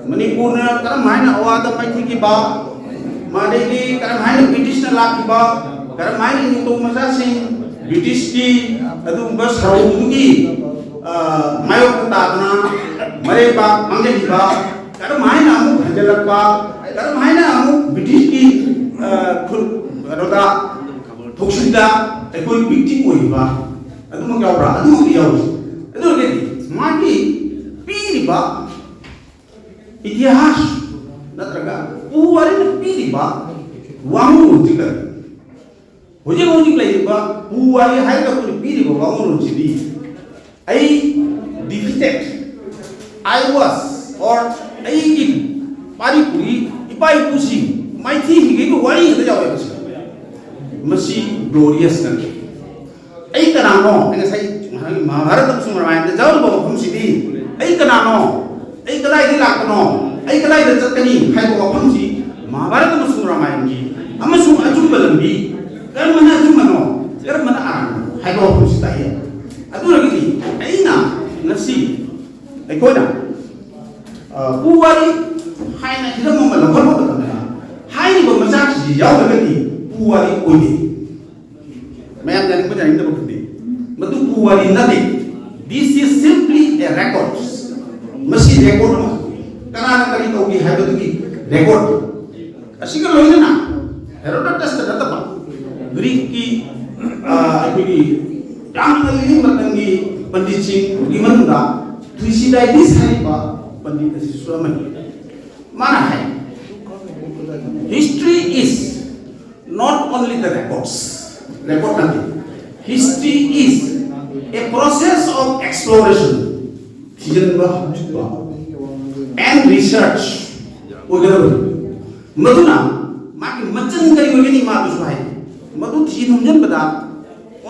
ꯃꯅꯤꯄꯨꯔꯅ ꯀꯔꯝ ꯍꯥꯏꯅ ꯑꯋꯥꯗ ꯃꯥꯏꯊꯤꯈꯤꯕ, ꯃꯗꯩꯗꯤ ꯀꯔꯝ ꯍꯥꯏꯅ ꯕ꯭ꯔꯤꯇꯤꯁꯅ ꯂꯥꯛꯈꯤꯕ, ꯀꯔꯝ ꯍꯥꯏꯅ ꯅꯤꯡꯊꯧ ꯃꯆꯥꯁꯤꯡ ꯕ꯭ꯔꯤꯇꯤꯁꯀꯤ ꯑꯗꯨꯒꯨꯝꯕ ꯁꯥꯎꯗꯨꯒꯤ, ꯑ, ꯃꯥꯌꯣꯛꯇ ꯇꯥꯗꯨꯅ ꯃꯔꯩꯕꯥꯛ ꯃꯥꯡꯖꯈꯤꯕ, ꯀꯔꯝ ꯍꯥꯏꯅ ꯑꯃꯨꯛ ꯍꯟꯖꯤꯜꯂꯛꯄ, ꯀꯔꯝ ꯍꯥꯏꯅ ꯑꯃꯨꯛ ꯕ꯭ꯔꯤꯇꯤꯁꯀꯤ, ꯑ, ꯈꯨꯠ, ꯀꯩꯅꯣꯗ, ꯊꯧꯁꯤꯜꯗ ꯑꯩꯈꯣꯏ ꯕꯤꯛꯇꯤꯝ ꯑꯣꯏꯔꯤꯕ, ꯑꯗꯨꯃꯛ ꯌꯥꯎꯕ꯭ꯔꯥ? ꯑꯗꯨꯃꯛꯇꯤ ꯌꯥꯎꯏ꯫ ꯑꯗꯨ ꯑꯣꯏꯔꯒꯗꯤ ꯃꯥꯒꯤ ꯄꯤꯔꯤꯕ ꯏꯇꯤꯍꯥꯁ ꯅꯠꯇ꯭ꯔꯒ ꯄꯨꯋꯥꯔꯤꯅ ꯄꯤꯔꯤꯕ ꯋꯥꯉꯨꯔꯣꯟꯁꯤ ꯀꯔꯤ? ꯍꯧꯖꯤꯛ ꯍꯧꯖꯤꯛ ꯂꯩꯔꯤꯕ ꯄꯨꯋꯥꯔꯤ ꯍꯥꯏꯔꯒ ꯑꯩꯈꯣꯏꯅ ꯄꯤꯔꯤꯕ ꯋꯥꯉꯨꯔꯣꯟꯁꯤꯗꯤ, ꯑꯩ ꯗꯤꯐꯤꯇꯦꯠ, ꯑꯥꯏ ꯋꯥꯁ, ꯑꯣꯔ ꯑꯩꯒꯤ ꯄꯥꯔꯤ ꯄꯨꯔꯤ ꯏꯄꯥ ꯏꯄꯨꯁꯤꯡ ꯃꯥꯏꯊꯤꯈꯤꯕꯒꯤ ꯋꯥꯔꯤ ꯈꯛꯇ ꯌꯥꯎꯋꯦꯕ ꯁꯤꯗ꯫ ꯃꯁꯤ ꯒ꯭ꯂꯣꯔꯤꯌꯁ ꯅꯠꯇꯦ꯫ ꯑꯩ ꯀꯅꯥꯅꯣ? ꯑꯩ ꯉꯁꯥꯏ ꯃꯍꯥꯚꯥꯔꯠ ꯑꯃꯁꯨꯡ ꯔꯥꯃꯥꯌꯟꯗ ꯌꯥꯎꯔꯤꯕ ꯋꯥꯐꯝꯁꯤꯗꯤ, ꯑꯩ ꯀꯅꯥꯅꯣ? ꯑꯩ ꯀꯗꯥꯏꯗꯒꯤ ꯂꯥꯛꯄꯅꯣ? ꯑꯩ ꯀꯗꯥꯏꯗ ꯆꯠꯀꯅꯤ? ꯍꯥꯏꯕ ꯋꯥꯐꯝꯁꯤ ꯃꯍꯥꯚꯥꯔꯠ ꯑꯃꯁꯨꯡ ꯔꯥꯃꯥꯌꯟꯒꯤ ꯑꯃꯁꯨꯡ ꯑꯆꯨꯝꯕ ꯂꯝꯕꯤ, ꯀꯔꯝꯕꯅ ꯑꯆꯨꯝꯕꯅꯣ, ꯀꯔꯝꯕꯅ ꯑꯔꯥꯟꯕꯅꯣ ꯍꯥꯏꯕ ꯋꯥꯐꯝꯁꯤ ꯇꯥꯛꯏ꯫ ꯑꯗꯨ ꯑꯣꯏꯔꯒꯗꯤ ꯑꯩꯅ ꯉꯁꯤ ꯑꯩꯈꯣꯏꯅ, ꯑ, ꯄꯨꯋꯥꯔꯤ ꯍꯥꯏꯅ ꯍꯤꯔꯝ ꯑꯃ ꯂꯧꯈꯠꯄ ꯃꯇꯝꯗ, ꯍꯥꯏꯔꯤꯕ ꯃꯆꯥꯛꯁꯤꯡꯁꯤ ꯌꯥꯎꯗ꯭ꯔꯒꯗꯤ ꯄꯨꯋꯥꯔꯤ ꯑꯣꯏꯗꯦ꯫ ꯃꯌꯥꯝ ꯌꯥꯅꯤꯡꯕ ꯌꯥꯅꯤꯡꯗꯕ ꯈꯪꯗꯦ, ꯃꯗꯨ ꯄꯨꯋꯥꯔꯤ ꯅꯠꯇꯦ꯫ This is simply a record. ꯃꯁꯤ ꯔꯦꯀꯣꯔꯗ ꯑꯃ, ꯀꯅꯥꯅ ꯀꯔꯤ ꯇꯧꯈꯤ ꯍꯥꯏꯕꯗꯨꯒꯤ ꯔꯦꯀꯣꯔꯗ꯫ ꯑꯁꯤꯒ ꯂꯣꯏꯅꯅ ꯍꯦꯔꯣꯗꯣꯇꯁꯇ ꯅꯠꯇꯕ ꯒ꯭ꯔꯤꯛꯀꯤ, ꯑ, ꯑꯩꯈꯣꯏꯒꯤ ꯌꯥꯝꯅ ꯂꯤꯔꯕ ꯃꯇꯝꯒꯤ ꯄꯟꯗꯤꯠꯁꯤꯡꯒꯤ ꯃꯅꯨꯡꯗ ꯊꯨꯏꯁꯤꯗꯥꯏꯗꯤꯁ ꯍꯥꯏꯔꯤꯕ ꯄꯟꯗꯤꯠ ꯑꯁꯤꯁꯨ ꯑꯃꯅꯤ꯫ ꯃꯥꯅ ꯍꯥꯏ, "History is not only the records." Record ꯅꯠꯇꯦ꯫ "History is a process of exploration." ꯊꯤꯖꯤꯟꯕ, ꯍꯧꯖꯤꯛꯄ, and research ꯑꯣꯏꯒꯗꯕꯅꯤ꯫ ꯃꯗꯨꯅ ꯃꯥꯒꯤ ꯃꯆꯪ ꯀꯔꯤ ꯑꯣꯏꯒꯅꯤ? ꯃꯥꯗꯨꯁꯨ ꯍꯥꯏ, ꯃꯗꯨ ꯊꯤꯖꯤꯟ ꯍꯨꯝꯖꯤꯟꯕꯗ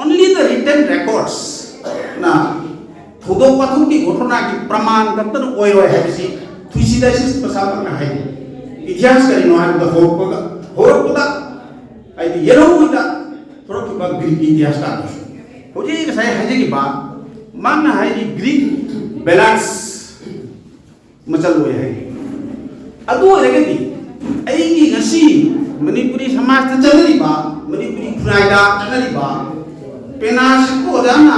only the written records ꯅ ꯊꯧꯗꯣꯛ ꯋꯥꯊꯣꯛꯀꯤ ꯒꯣꯊꯣꯅꯥꯒꯤ ꯄ꯭ꯔꯃꯥꯟ ꯈꯛꯇꯅ ꯑꯣꯏꯔꯣꯏ ꯍꯥꯏꯕꯁꯤ ꯊꯨꯏꯁꯤꯗꯥꯏꯗꯤꯁ ꯃꯁꯥꯃꯛꯅ ꯍꯥꯏ꯫ ꯏꯇꯤꯍꯥꯁ ꯀꯔꯤꯅꯣ ꯍꯥꯏꯕꯗ ꯍꯧꯔꯛꯄꯒ, ꯍꯧꯔꯛꯄꯗ, ꯍꯥꯏꯗꯤ ꯌꯦꯜꯍꯧꯉꯩꯗ ꯊꯣꯔꯛꯈꯤꯕ ꯒ꯭ꯔꯤꯛꯀꯤ ꯏꯇꯤꯍꯥꯁ ꯀꯥꯟꯗꯁꯨ ꯍꯧꯖꯤꯛ ꯉꯁꯥꯏ ꯍꯥꯏꯖꯈꯤꯕ, ꯃꯥꯅ ꯍꯥꯏꯗꯤ Greek ballads ꯃꯆꯜ ꯑꯣꯏ ꯍꯥꯏ꯫ ꯑꯗꯨ ꯑꯣꯏꯔꯒꯗꯤ ꯑꯩꯒꯤ ꯉꯁꯤ ꯃꯅꯤꯄꯨꯔꯤ ꯁꯃꯥꯖꯇ ꯆꯠꯅꯔꯤꯕ, ꯃꯅꯤꯄꯨꯔꯤ ꯈꯨꯟꯅꯥꯏꯗ ꯆꯠꯅꯔꯤꯕ ꯄꯦꯅꯥꯁꯤꯕꯨ ꯑꯣꯖꯥꯅ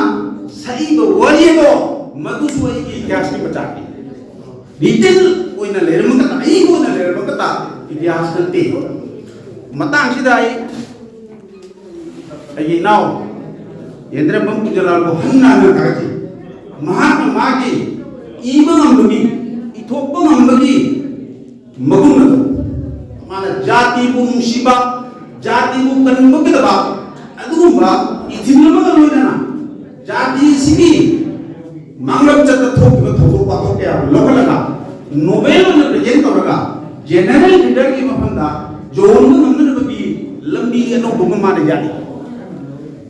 ꯁꯛꯏꯕ ꯋꯥꯔꯤ ꯑꯗꯣ, ꯃꯗꯨꯁꯨ ꯑꯩꯒꯤ ꯏꯇꯤꯍꯥꯁꯀꯤ ꯃꯆꯥꯛꯅꯤ꯫ Written ꯑꯣꯏꯅ ꯂꯩꯔꯝꯃꯒ, ꯑꯏꯕ ꯑꯣꯏꯅ ꯂꯩꯔꯝꯃꯒ ꯏꯇꯤꯍꯥꯁ ꯅꯠꯇꯦ꯫ ꯃꯇꯥꯡꯁꯤꯗ ꯑꯩ ꯑꯩꯒꯤ ꯏꯅꯥꯎ ꯌꯦꯟꯗ꯭ꯔꯦꯝꯕꯝ ꯀꯨꯟꯖꯂꯥꯜꯕꯨ ꯍꯟꯅ ꯍꯟꯅ ꯊꯥꯒꯠꯆꯔꯤ꯫ ꯃꯍꯥꯛꯅ ꯃꯥꯒꯤ ꯏꯕ ꯉꯝꯕꯒꯤ, ꯏꯊꯣꯛꯄ ꯉꯝꯕꯒꯤ ꯃꯒꯨꯟ ꯑꯗꯨ, ꯃꯥꯅ ꯖꯥꯇꯤꯕꯨ ꯅꯨꯡꯁꯤꯕ, ꯖꯥꯇꯤꯕꯨ ꯀꯟꯕ ꯀꯩꯗꯧꯕ, ꯑꯗꯨꯒꯨꯝꯕ ꯏꯊꯤꯜ ꯑꯃꯒ ꯂꯣꯏꯅꯅ ꯖꯥꯇꯤ ꯑꯁꯤꯒꯤ ꯃꯥꯡꯂꯝ ꯆꯠꯇ ꯊꯣꯛꯈꯤꯕ ꯊꯧꯗꯣꯛ ꯋꯥꯊꯣꯛ ꯀꯌꯥꯕꯨ ꯂꯧꯈꯠꯂꯒ, ꯅꯣꯕꯦꯜ ꯑꯣꯏꯅ ꯄ꯭ꯔꯖꯦꯟ ꯇꯧꯔꯒ, ꯖꯦꯅꯔꯦꯜ ꯔꯤꯗꯔꯒꯤ ꯃꯐꯝꯗ ꯌꯣꯟꯕ ꯉꯝꯅꯅꯕꯒꯤ ꯂꯝꯕꯤ ꯑꯅꯧꯕ ꯑꯃ ꯃꯥꯅ ꯌꯥꯠꯂꯤ꯫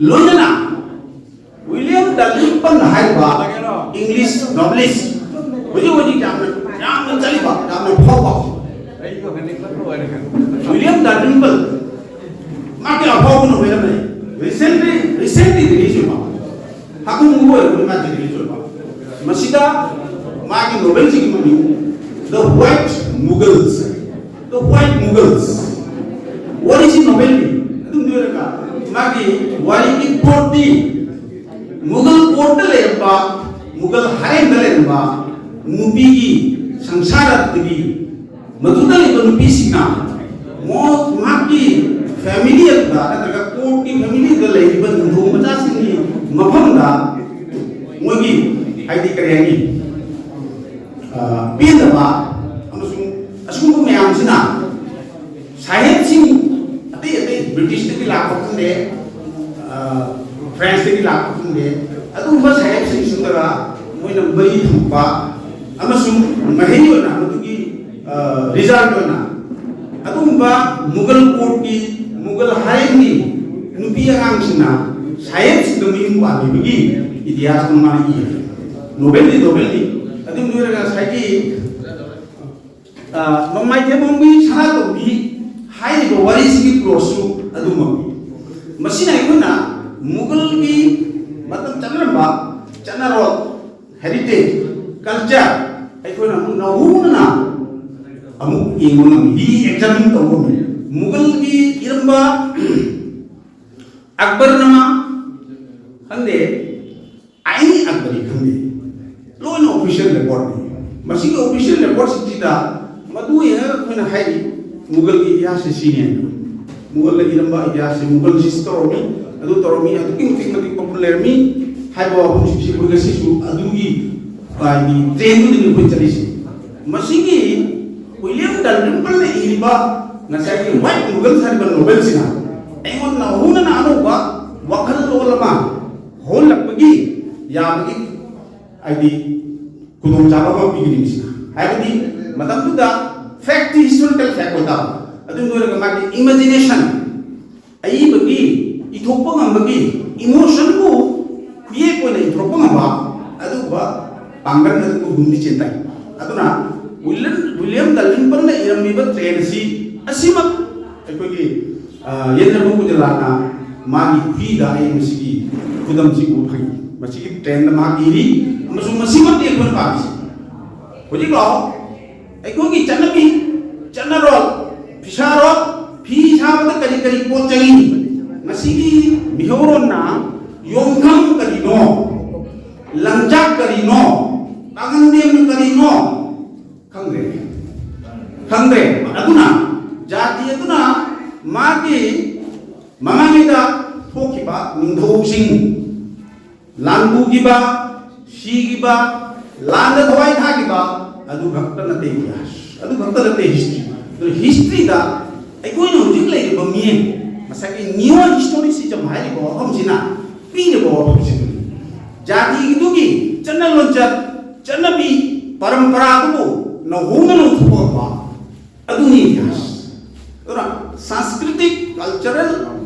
ꯂꯣꯏꯅꯅ ꯋꯤꯂꯤꯌꯝ ꯗꯥꯂꯤꯝꯄꯜ ꯍꯥꯏꯔꯤꯕ ꯏꯪꯂꯤꯁ ꯅꯣꯕꯦꯂꯤꯁ, ꯍꯧꯖꯤꯛ ꯍꯧꯖꯤꯛ ꯌꯥꯝꯅ, ꯌꯥꯝꯅ ꯆꯠꯂꯤꯕ, ꯌꯥꯝꯅ ꯐꯥꯎꯕ ꯋꯤꯂꯤꯌꯝ ꯗꯥꯂꯤꯝꯄꯜ, ꯃꯥꯒꯤ ꯑꯐꯥꯎꯕ ꯅꯣꯕꯦꯜ ꯑꯃ ꯂꯩ꯫ Recently, recently release ꯑꯣꯏꯕ, ꯍꯥꯀꯨꯝ ꯑꯣꯏꯔꯕ ꯃꯥꯒꯤ release ꯑꯣꯏꯕ꯫ ꯃꯁꯤꯗ ꯃꯥꯒꯤ ꯅꯣꯕꯦꯜꯁꯤꯒꯤ ꯃꯃꯤꯡ The White Mughals꯫ The White Mughals꯫ ꯋꯥꯔꯤꯁꯤ ꯅꯣꯕꯦꯜꯅꯤ꯫ ꯑꯗꯨꯝ ꯑꯣꯏꯔꯒ ꯃꯥꯒꯤ ꯋꯥꯔꯤꯒꯤ ꯄ꯭ꯂꯣꯠꯇꯤ ꯃꯨꯒꯜ ꯀꯣꯔꯠꯇ ꯂꯩꯔꯝꯕ, ꯃꯨꯒꯜ ꯍꯔꯦꯝꯗ ꯂꯩꯔꯝꯕ ꯅꯨꯄꯤꯒꯤ ꯁꯪꯁꯥꯔꯗꯒꯤ, ꯃꯗꯨꯗ ꯂꯩꯕ ꯅꯨꯄꯤꯁꯤꯡꯅ ꯃꯣ-, ꯃꯍꯥꯛꯀꯤ ꯐꯦꯃꯤꯂꯤ ꯑꯗꯨꯗ ꯅꯠꯇ꯭ꯔꯒ ꯀꯣꯔꯠꯀꯤ ꯐꯦꯃꯤꯂꯤꯗ ꯂꯩꯔꯤꯕ ꯅꯤꯡꯊꯧ ꯃꯆꯥꯁꯤꯡꯒꯤ ꯃꯐꯝꯗ ꯃꯣꯏꯒꯤ, ꯍꯥꯏꯗꯤ, ꯀꯔꯤ ꯍꯥꯏꯅꯤ, ꯑ, ꯄꯦꯟꯗꯕ ꯑꯃꯁꯨꯡ ꯑꯁꯤꯒꯨꯝꯕ ꯃꯌꯥꯝꯁꯤꯅ ꯁꯥꯍꯦꯕꯁꯤꯡ, ꯑꯇꯩ ꯑꯇꯩ ꯕ꯭ꯔꯤꯇꯤꯁꯇꯒꯤ ꯂꯥꯛꯄ ꯈꯪꯗꯦ, ꯑ, ꯐ꯭ꯔꯦꯟꯁꯇꯒꯤ ꯂꯥꯛꯄ ꯈꯪꯗꯦ, ꯑꯗꯨꯒꯨꯝꯕ ꯁꯥꯍꯦꯕꯁꯤꯡꯁꯤꯡꯗꯨꯒ ꯃꯣꯏꯅ ꯃꯔꯤ ꯊꯨꯡꯕ ꯑꯃꯁꯨꯡ ꯃꯍꯩ ꯑꯣꯏꯅ ꯃꯗꯨꯒꯤ, ꯑ, ꯔꯤꯖꯜꯠ ꯑꯣꯏꯅ ꯑꯗꯨꯒꯨꯝꯕ ꯃꯨꯒꯜ ꯀꯣꯔꯠꯀꯤ, ꯃꯨꯒꯜ ꯍꯔꯦꯝꯒꯤ ꯅꯨꯄꯤ ꯑꯉꯥꯡꯁꯤꯡꯅ ꯁꯥꯍꯦꯕꯁꯤꯡꯗ ꯃꯌꯨꯝ ꯄꯥꯟꯕꯤꯕꯒꯤ ꯏꯇꯤꯍꯥꯁ ꯑꯃ ꯃꯥꯅ ꯏꯌꯦ꯫ ꯅꯣꯕꯦꯜꯗꯤ ꯅꯣꯕꯦꯜꯅꯤ꯫ ꯑꯗꯨꯝ ꯂꯣꯏꯔꯒ ꯉꯁꯥꯏꯒꯤ, ꯑ, ꯅꯣꯡꯃꯥꯏꯊꯦꯝꯕꯝꯒꯤ ꯁꯅꯥꯇꯣꯝꯕꯤ ꯍꯥꯏꯔꯤꯕ ꯋꯥꯔꯤꯁꯤꯒꯤ ꯄ꯭ꯂꯣꯠꯁꯨ ꯑꯗꯨꯃꯛꯅꯤ꯫ ꯃꯁꯤꯅ ꯑꯩꯈꯣꯏꯅ ꯃꯨꯒꯜꯒꯤ ꯃꯇꯝ ꯆꯠꯅꯔꯝꯕ ꯆꯠꯅꯔꯣꯜ, ꯍꯦꯔꯤꯇꯦꯖ, ꯀꯜꯆꯔ ꯑꯩꯈꯣꯏꯅ ꯑꯃꯨꯛ ꯅꯧꯍꯧꯅꯅ ꯑꯃꯨꯛ ꯌꯦꯡꯕ ꯉꯝꯃꯤ, ꯔꯤ ꯑꯦꯛꯖꯥꯃꯤꯟ ꯇꯧꯕ ꯉꯝꯃꯤ꯫ ꯃꯨꯒꯜꯒꯤ ꯏꯔꯝꯕ ꯑꯛꯕꯔꯅꯃꯥ ꯈꯪꯗꯦ, ꯑꯥꯏꯟ ꯑꯛꯕꯔꯤ ꯈꯪꯗꯦ, ꯂꯣꯏꯅ ꯑꯣꯐꯤꯁꯤꯌꯦꯜ ꯔꯦꯀꯣꯔꯗꯅꯤ꯫ ꯃꯁꯤꯒꯤ ꯑꯣꯐꯤꯁꯤꯌꯦꯜ ꯔꯦꯀꯣꯔꯗꯁꯤꯡꯁꯤꯗ ꯃꯗꯨ ꯌꯦꯡꯉꯒ ꯑꯩꯈꯣꯏꯅ ꯍꯥꯏꯔꯤ, ꯃꯨꯒꯜꯒꯤ ꯏꯇꯤꯍꯥꯁꯁꯤ ꯁꯤꯅꯤ ꯍꯥꯏꯅ꯫ ꯃꯨꯒꯜꯗ ꯏꯔꯝꯕ ꯏꯇꯤꯍꯥꯁꯁꯤ, ꯃꯨꯒꯜ ꯁꯤꯁ ꯇꯧꯔꯝꯃꯤ, ꯑꯗꯨ ꯇꯧꯔꯝꯃꯤ, ꯑꯗꯨꯛꯀꯤ ꯃꯇꯤꯛ ꯃꯇꯤꯛ ꯄꯣꯄꯨꯂꯔ ꯂꯩꯔꯝꯃꯤ ꯍꯥꯏꯕ ꯋꯥꯐꯝꯁꯤꯡꯁꯤ ꯑꯩꯈꯣꯏ ꯉꯁꯤꯁꯨ ꯑꯗꯨꯒꯤ, ꯍꯥꯏꯗꯤ, ꯇ꯭ꯔꯦꯟꯗꯨꯗꯅꯤ ꯑꯩꯈꯣꯏ ꯆꯠꯂꯤꯁꯦ꯫ ꯃꯁꯤꯒꯤ ꯋꯤꯂꯤꯌꯝ ꯗꯥꯜꯔꯤꯝꯄꯜꯅ ꯏꯔꯤꯕ ꯉꯁꯥꯏꯒꯤ ꯋꯥꯏꯠ ꯃꯨꯒꯜꯁ ꯍꯥꯏꯔꯤꯕ ꯅꯣꯕꯦꯜꯁꯤꯅ ꯑꯩꯉꯣꯟꯗ ꯅꯧꯍꯧꯅꯅ ꯑꯅꯧꯕ ꯋꯥꯈꯜꯂꯣꯟ ꯑꯃ ꯍꯧꯍꯜꯂꯛꯄꯒꯤ ꯌꯥꯕꯒꯤ, ꯍꯥꯏꯗꯤ, ꯈꯨꯗꯣꯡꯆꯥꯕ ꯑꯃ ꯄꯤꯒꯅꯤ ꯃꯁꯤꯅ꯫ ꯍꯥꯏꯕꯗꯤ ꯃꯇꯝꯗꯨꯗ ꯐꯦꯛꯇꯤ ꯍꯤꯁꯇꯣꯔꯤꯀꯦꯜ ꯐꯦꯛ ꯑꯣꯏꯇꯥꯕ, ꯑꯗꯨ ꯑꯣꯏꯔꯒ ꯃꯥꯒꯤ ꯏꯃꯦꯖꯤꯅꯦꯁꯟ, ꯑꯏꯕꯒꯤ, ꯏꯊꯣꯛꯄ ꯉꯝꯕꯒꯤ ꯏꯃꯣꯁꯟꯕꯨ ꯈꯨꯌꯦꯛ ꯑꯣꯏꯅ ꯏꯊꯣꯔꯛꯄ ꯉꯝꯕ ꯑꯗꯨꯒꯨꯝꯕ ꯄꯥꯡꯒꯜ ꯑꯗꯨꯒꯨꯝꯕ ꯒꯨꯟꯗꯤ ꯆꯦꯟꯊꯩ꯫ ꯑꯗꯨꯅ ꯋꯤꯂꯤꯌꯝ, ꯋꯤꯂꯤꯌꯝ ꯗꯥꯜꯔꯤꯝꯄꯜꯅ ꯏꯔꯝꯃꯤꯕ ꯇ꯭ꯔꯦꯟ ꯑꯁꯤ ꯑꯁꯤꯃꯛ ꯑꯩꯈꯣꯏꯒꯤ, ꯑ, ꯌꯦꯟꯗ꯭ꯔ ꯃꯧ ꯀꯨꯟꯖꯂꯥꯅ ꯃꯥꯒꯤ ꯈꯨꯏꯗ ꯑꯩ ꯃꯁꯤꯒꯤ ꯈꯨꯗꯝꯁꯤ ꯎꯕ ꯐꯪꯉꯤ꯫ ꯃꯁꯤꯒꯤ ꯇ꯭ꯔꯦꯟꯗ ꯃꯍꯥꯛ ꯏꯔꯤ, ꯑꯃꯁꯨꯡ ꯃꯁꯤꯃꯛꯇꯤ ꯑꯩꯈꯣꯏꯅ ꯄꯥꯝꯃꯤꯁꯤ꯫ ꯍꯧꯖꯤꯛ ꯂꯥꯛꯑꯣ, ꯑꯩꯈꯣꯏꯒꯤ ꯆꯠꯅꯕꯤ, ꯆꯠꯅꯔꯣꯜ, ꯐꯤꯁꯥꯔꯣꯜ, ꯐꯤ ꯁꯥꯕꯗ ꯀꯔꯤ ꯀꯔꯤ ꯄꯣꯠ ꯆꯪꯏ? ꯉꯁꯤꯒꯤ ꯃꯤꯍꯧꯔꯣꯟꯅ ꯌꯣꯡꯈꯝ ꯀꯔꯤꯅꯣ, ꯂꯪꯆꯥꯛ ꯀꯔꯤꯅꯣ, ꯀꯥꯡꯒꯟꯗꯦꯝꯅ ꯀꯔꯤꯅꯣ ꯈꯪꯗ꯭ꯔꯦ, ꯈꯪꯗ꯭ꯔꯦ꯫ ꯑꯗꯨꯅ ꯖꯥꯇꯤ ꯑꯗꯨꯅ ꯃꯥꯒꯤ ꯃꯃꯥꯡꯉꯩꯗ ꯊꯣꯛꯈꯤꯕ ꯅꯤꯡꯊꯧꯁꯤꯡ, ꯂꯥꯟꯗꯨꯈꯤꯕ, ꯁꯤꯈꯤꯕ, ꯂꯥꯟꯗ ꯊꯋꯥꯏ ꯊꯥꯈꯤꯕ, ꯑꯗꯨ ꯈꯛꯇ ꯅꯠꯇꯦ ꯏꯇꯤꯍꯥꯁ, ꯑꯗꯨ ꯈꯛꯇ ꯅꯠꯇꯦ ꯍꯤꯁꯇ꯭ꯔꯤ꯫ ꯑꯗꯨ ꯍꯤꯁꯇ꯭ꯔꯤꯗ ꯑꯩꯈꯣꯏꯅ ꯍꯧꯖꯤꯛ ꯂꯩꯔꯤꯕ ꯃꯤꯠꯌꯦꯡ, ꯉꯁꯥꯏꯒꯤ ꯅꯤꯌꯣ ꯍꯤꯁꯇꯣꯔꯤꯁꯤꯖꯝ ꯍꯥꯏꯔꯤꯕ ꯋꯥꯐꯝꯁꯤꯅ ꯄꯤꯔꯤꯕ ꯋꯥꯐꯝꯁꯤꯗꯨꯅꯤ꯫ ꯖꯥꯇꯤꯗꯨꯒꯤ ꯆꯠꯅ ꯂꯣꯟꯆꯠ, ꯆꯠꯅꯕꯤ, ꯄꯔꯝꯄꯔꯥ ꯑꯗꯨꯕꯨ ꯅꯧꯍꯧꯅ ꯂꯧꯊꯣꯛꯄ ꯉꯝꯕ ꯑꯗꯨꯅꯤ ꯏꯇꯤꯍꯥꯁ꯫ ꯑꯗꯨꯅ ꯁꯪꯁꯀ꯭ꯔꯤꯇꯤꯛ ꯀꯜꯆꯔꯦꯜ,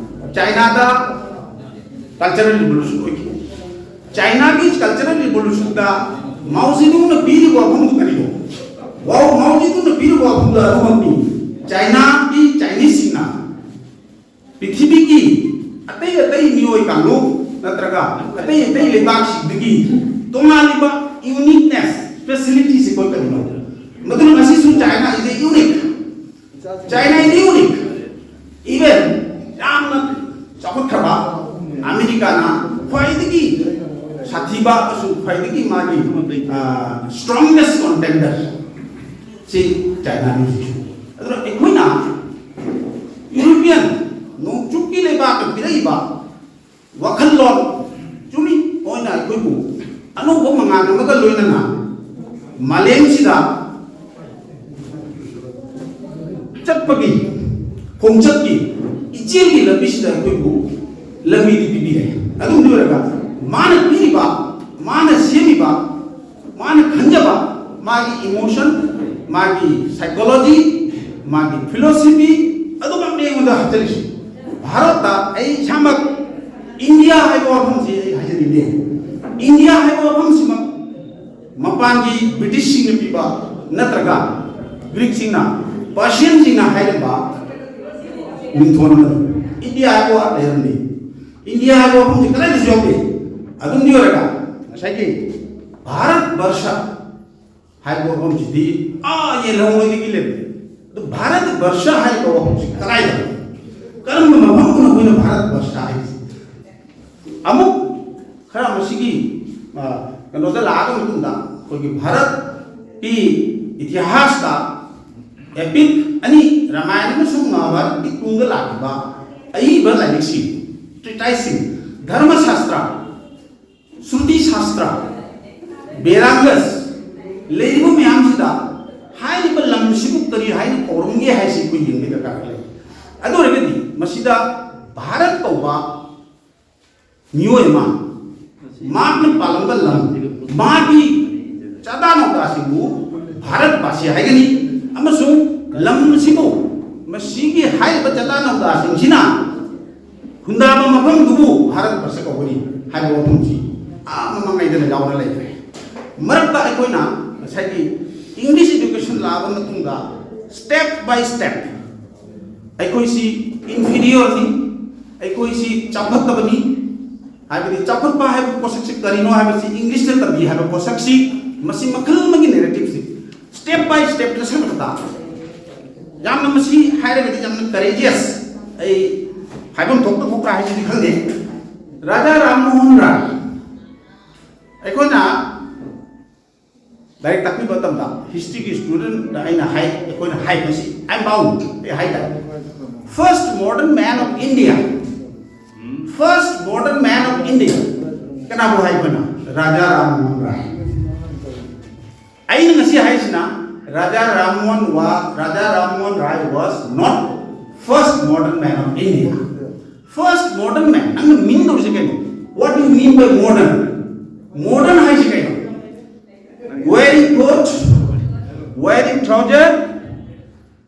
ꯆꯥꯏꯅꯥꯗ ꯀꯜꯆꯔꯦꯜ ꯔꯤꯚꯣꯂꯨꯁꯟ ꯑꯣꯏꯈꯤ꯫ ꯆꯥꯏꯅꯥꯒꯤ ꯀꯜꯆꯔꯦꯜ ꯔꯤꯚꯣꯂꯨꯁꯟꯗ ꯃꯥꯎ ꯖꯦꯗꯨꯡꯅ ꯄꯤꯔꯤꯕ ꯋꯥꯐꯝꯗꯨ ꯀꯔꯤꯅꯣ? ꯋꯥꯎ, ꯃꯥꯎ ꯖꯦꯗꯨꯡꯅ ꯄꯤꯔꯤꯕ ꯋꯥꯐꯝꯗꯨ ꯑꯗꯨꯃꯛꯅꯤ꯫ ꯆꯥꯏꯅꯥꯒꯤ ꯆꯥꯏꯅꯤꯁꯁꯤꯡꯅ ꯄ꯭ꯔꯤꯊꯤꯕꯤꯒꯤ ꯑꯇꯩ ꯑꯇꯩ ꯃꯤꯑꯣꯏ ꯀꯥꯡꯂꯨꯞ ꯅꯠꯇ꯭ꯔꯒ ꯑꯇꯩ ꯑꯇꯩ ꯂꯩꯕꯥꯛꯁꯤꯡꯗꯒꯤ ꯇꯣꯉꯥꯜꯂꯤꯕ ꯌꯨꯅꯤꯛꯅꯦꯁ, ꯁ꯭ꯄꯦꯁꯤꯌꯦꯂꯤꯇꯤꯁꯦ ꯑꯩꯈꯣꯏ ꯀꯔꯤꯅꯣ? ꯃꯗꯨꯅ ꯉꯁꯤꯁꯨ China is a unique, China is unique. Even ꯌꯥꯝꯅ ꯆꯥꯎꯈꯠꯈ꯭ꯔꯕ ꯑꯃꯦꯔꯤꯀꯥꯅ ꯈ꯭ꯋꯥꯏꯗꯒꯤ ꯁꯥꯊꯤꯕ ꯑꯃꯁꯨꯡ ꯈ꯭ꯋꯥꯏꯗꯒꯤ ꯃꯥꯒꯤ strongest contender ꯁꯤ ꯆꯥꯏꯅꯥꯅꯤ ꯍꯧꯖꯤꯛꯁꯨ꯫ ꯑꯗꯨꯅ ꯑꯩꯈꯣꯏꯅ ꯌꯨꯔꯣꯄꯤꯌꯟ ꯅꯣꯡꯆꯨꯞꯀꯤ ꯂꯩꯕꯥꯛꯇ ꯄꯤꯔꯛꯏꯕ ꯋꯥꯈꯜꯂꯣꯟ, ꯆꯨꯝꯃꯤ, ꯃꯣꯏꯅ ꯑꯩꯈꯣꯏꯕꯨ ꯑꯅꯧꯕ ꯃꯉꯥꯜ ꯑꯃꯒ ꯂꯣꯏꯅꯅ ꯃꯥꯂꯦꯝꯁꯤꯗ ꯆꯠꯄꯒꯤ ꯈꯣꯡꯆꯠꯀꯤ ꯏꯆꯦꯜꯒꯤ ꯂꯝꯕꯤꯁꯤꯗ ꯑꯩꯈꯣꯏꯕꯨ ꯂꯝꯕꯤꯗꯤ ꯄꯤꯕꯤꯔꯦ꯫ ꯑꯗꯨꯝ ꯑꯣꯏꯔꯒ ꯃꯥꯅ ꯄꯤꯔꯤꯕ, ꯃꯥꯅ ꯁꯦꯝꯃꯤꯕ, ꯃꯥꯅ ꯈꯟꯖꯕ, ꯃꯥꯒꯤ ꯏꯃꯣꯁꯟ, ꯃꯥꯒꯤ ꯁꯥꯏꯀꯣꯂꯣꯖꯤ, ꯃꯥꯒꯤ ꯐꯤꯂꯣꯁꯤꯐꯤ, ꯑꯗꯨꯃꯛꯅꯤ ꯑꯩꯉꯣꯟꯗ ꯍꯥꯞꯆꯜꯂꯤꯁꯤ꯫ ꯚꯥꯔꯠꯇ ꯑꯩ ꯏꯁꯥꯃꯛ ꯏꯟꯗꯤꯌꯥ ꯍꯥꯏꯕ ꯋꯥꯐꯝꯁꯤ ꯑꯩ ꯍꯥꯏꯖꯅꯤꯡꯗꯦ꯫ ꯏꯟꯗꯤꯌꯥ ꯍꯥꯏꯕ ꯋꯥꯐꯝꯁꯤꯃꯛ ꯃꯄꯥꯟꯒꯤ ꯕ꯭ꯔꯤꯇꯤꯁꯁꯤꯡꯅ ꯄꯤꯕ ꯅꯠꯇ꯭ꯔꯒ ꯒ꯭ꯔꯤꯛꯁꯤꯡꯅ, ꯄꯥꯔꯁꯤꯌꯟꯁꯤꯡꯅ ꯍꯥꯏꯔꯝꯕ ꯃꯤꯡꯊꯣꯟ ꯑꯃꯅꯤ꯫ ꯏꯟꯗꯤꯌꯥ ꯍꯥꯏꯕ ꯋꯥ ꯂꯩꯔꯝꯗꯦ꯫ ꯏꯟꯗꯤꯌꯥ ꯍꯥꯏꯕ ꯋꯥꯐꯝꯁꯤ ꯀꯗꯥꯏꯗꯁꯨ ꯌꯥꯎꯗꯦ꯫ ꯑꯗꯨꯝꯗꯤ ꯑꯣꯏꯔꯒ ꯉꯁꯥꯏꯒꯤ ꯚꯥꯔꯠ ꯕꯔꯁ ꯍꯥꯏꯕ ꯋꯥꯐꯝꯁꯤꯗꯤ ꯑꯥ ꯌꯦꯜꯍꯧꯉꯩꯗꯒꯤ ꯂꯩꯔꯦ꯫ ꯑꯗꯨ ꯚꯥꯔꯠ ꯕꯔꯁ ꯍꯥꯏꯕ ꯋꯥꯐꯝꯁꯤ ꯀꯗꯥꯏꯗꯅꯣ? ꯀꯔꯝꯕ ꯃꯐꯝꯗꯅꯣ ꯑꯩꯈꯣꯏꯅ ꯚꯥꯔꯠ ꯕꯔꯁ ꯍꯥꯏꯔꯤꯁꯤ? ꯑꯃꯨꯛ ꯈꯔ ꯃꯁꯤꯒꯤ, ꯑ, ꯀꯩꯅꯣꯗ ꯂꯥꯛꯑꯕ ꯃꯇꯨꯡꯗ ꯑꯩꯈꯣꯏꯒꯤ ꯚꯥꯔꯠꯀꯤ ꯏꯇꯤꯍꯥꯁꯇ ꯑꯦꯄꯤꯛ ꯑꯅꯤ, ꯔꯥꯃꯥꯌꯟ ꯑꯃꯁꯨꯡ ꯃꯍꯥꯚꯥꯔꯠꯀꯤ ꯇꯨꯡꯗ ꯂꯥꯛꯈꯤꯕ ꯑꯏꯕ ꯂꯥꯏꯔꯤꯛꯁꯤꯡ, ꯇ꯭ꯔꯤꯇꯥꯏꯁꯁꯤꯡ, ꯙꯔꯃ ꯁꯥꯁꯇ꯭ꯔ, ꯁ꯭ꯔꯨꯇꯤ ꯁꯥꯁꯇ꯭ꯔ, ꯕꯦꯔꯥꯡꯒꯁ ꯂꯩꯔꯤꯕ ꯃꯌꯥꯝꯁꯤꯗ ꯍꯥꯏꯔꯤꯕ ꯂꯝꯁꯤꯕꯨ ꯀꯔꯤ ꯍꯥꯏꯅ ꯀꯧꯔꯝꯒꯦ ꯍꯥꯏꯁꯤ ꯑꯩꯈꯣꯏ ꯌꯦꯡꯕꯒꯤ ꯗꯔꯀꯥꯔ ꯂꯩ꯫ ꯑꯗꯨ ꯑꯣꯏꯔꯒꯗꯤ ꯃꯁꯤꯗ ꯚꯥꯔꯠ ꯀꯧꯕ ꯃꯤꯑꯣꯏ ꯑꯃ, ꯃꯍꯥꯛꯅ ꯄꯥꯜꯂꯝꯕ ꯂꯝ, ꯃꯥꯒꯤ ꯆꯥꯗꯥ ꯅꯧꯗꯥꯁꯤꯡꯕꯨ ꯚꯥꯔꯠ ꯚꯥꯁꯤ ꯍꯥꯏꯒꯅꯤ, ꯑꯃꯁꯨꯡ ꯂꯝ ꯑꯁꯤꯕꯨ ꯃꯁꯤꯒꯤ ꯍꯥꯏꯔꯤꯕ ꯆꯥꯗꯥ ꯅꯧꯗꯥꯁꯤꯡꯁꯤꯅ ꯈꯨꯟꯗꯥꯕ ꯃꯐꯝꯗꯨꯕꯨ ꯚꯥꯔꯠ ꯚꯥꯁ ꯀꯧꯒꯅꯤ ꯍꯥꯏꯕ ꯋꯥꯐꯝꯁꯤ ꯑꯥ ꯃꯃꯥꯡꯉꯩꯗꯅ ꯌꯥꯎꯅ ꯂꯩꯈ꯭ꯔꯦ꯫ ꯃꯔꯛꯇ ꯑꯩꯈꯣꯏꯅ ꯉꯁꯥꯏꯒꯤ English education ꯂꯥꯛꯑꯕ ꯃꯇꯨꯡꯗ step by step ꯑꯩꯈꯣꯏꯁꯤ ꯏꯟꯐꯤꯔꯤꯌꯔꯅꯤ, ꯑꯩꯈꯣꯏꯁꯤ ꯆꯥꯎꯈꯠꯇꯕꯅꯤ, ꯍꯥꯏꯕꯗꯤ ꯆꯥꯎꯈꯠꯄ ꯍꯥꯏꯕ ꯄꯣꯠꯁꯛꯁꯤ ꯀꯔꯤꯅꯣ ꯍꯥꯏꯕꯁꯤ, ꯏꯪꯂꯤꯁꯇ ꯇꯝꯕꯤ ꯍꯥꯏꯕ ꯄꯣꯠꯁꯛꯁꯤ, ꯃꯁꯤ ꯃꯈꯜ ꯑꯃꯒꯤ ꯅꯦꯔꯦꯇꯤꯞꯁꯤ ꯁ꯭ꯇꯦꯞ ꯕꯥꯏ ꯁ꯭ꯇꯦꯞꯇ ꯁꯦꯝꯒꯠꯄ ꯇꯥꯕ꯫ ꯌꯥꯝꯅ ꯃꯁꯤ ꯍꯥꯏꯔꯒꯗꯤ ꯌꯥꯝꯅ ꯀꯔꯦꯖꯤꯌꯁ, ꯑꯩ ꯍꯥꯏꯐꯝ ꯊꯣꯛꯇ ꯊꯣꯛꯇ꯭ꯔꯥ ꯍꯥꯏꯁꯤꯗꯤ ꯈꯪꯗꯦ꯫ ꯔꯥꯖꯥ ꯔꯥꯝ ꯃꯣꯍꯟ ꯔꯥꯏ, ꯑꯩꯈꯣꯏꯅ ꯂꯥꯏꯔꯤꯛ ꯇꯥꯛꯄꯤꯕ ꯃꯇꯝꯗ ꯍꯤꯁꯇ꯭ꯔꯤꯒꯤ ꯁ꯭ꯇꯨꯗꯦꯟꯠꯇ ꯑꯩꯅ ꯍꯥꯏ, ꯑꯩꯈꯣꯏꯅ ꯍꯥꯏꯕꯁꯤ, ꯑꯩ ꯃꯥꯎ ꯑꯩ ꯍꯥꯏ ꯇꯥꯔꯦ, first modern man of India, first modern man of India ꯀꯅꯥꯕꯨ ꯍꯥꯏꯕꯅꯣ? ꯔꯥꯖꯥ ꯔꯥꯝ ꯃꯣꯍꯟ ꯔꯥꯏ꯫ ꯑꯩꯅ ꯉꯁꯤ ꯍꯥꯏꯁꯤꯅ, Raja Ram Mohan was, Raja Ram Mohan Rai was not first modern man of India. First modern man, ꯅꯪꯅ ꯃꯤꯟ ꯇꯧꯔꯤꯁꯦ ꯀꯩꯅꯣ? What do you mean by modern? Modern ꯍꯥꯏꯁꯦ ꯀꯩꯅꯣ? Wearing coat, wearing trouser,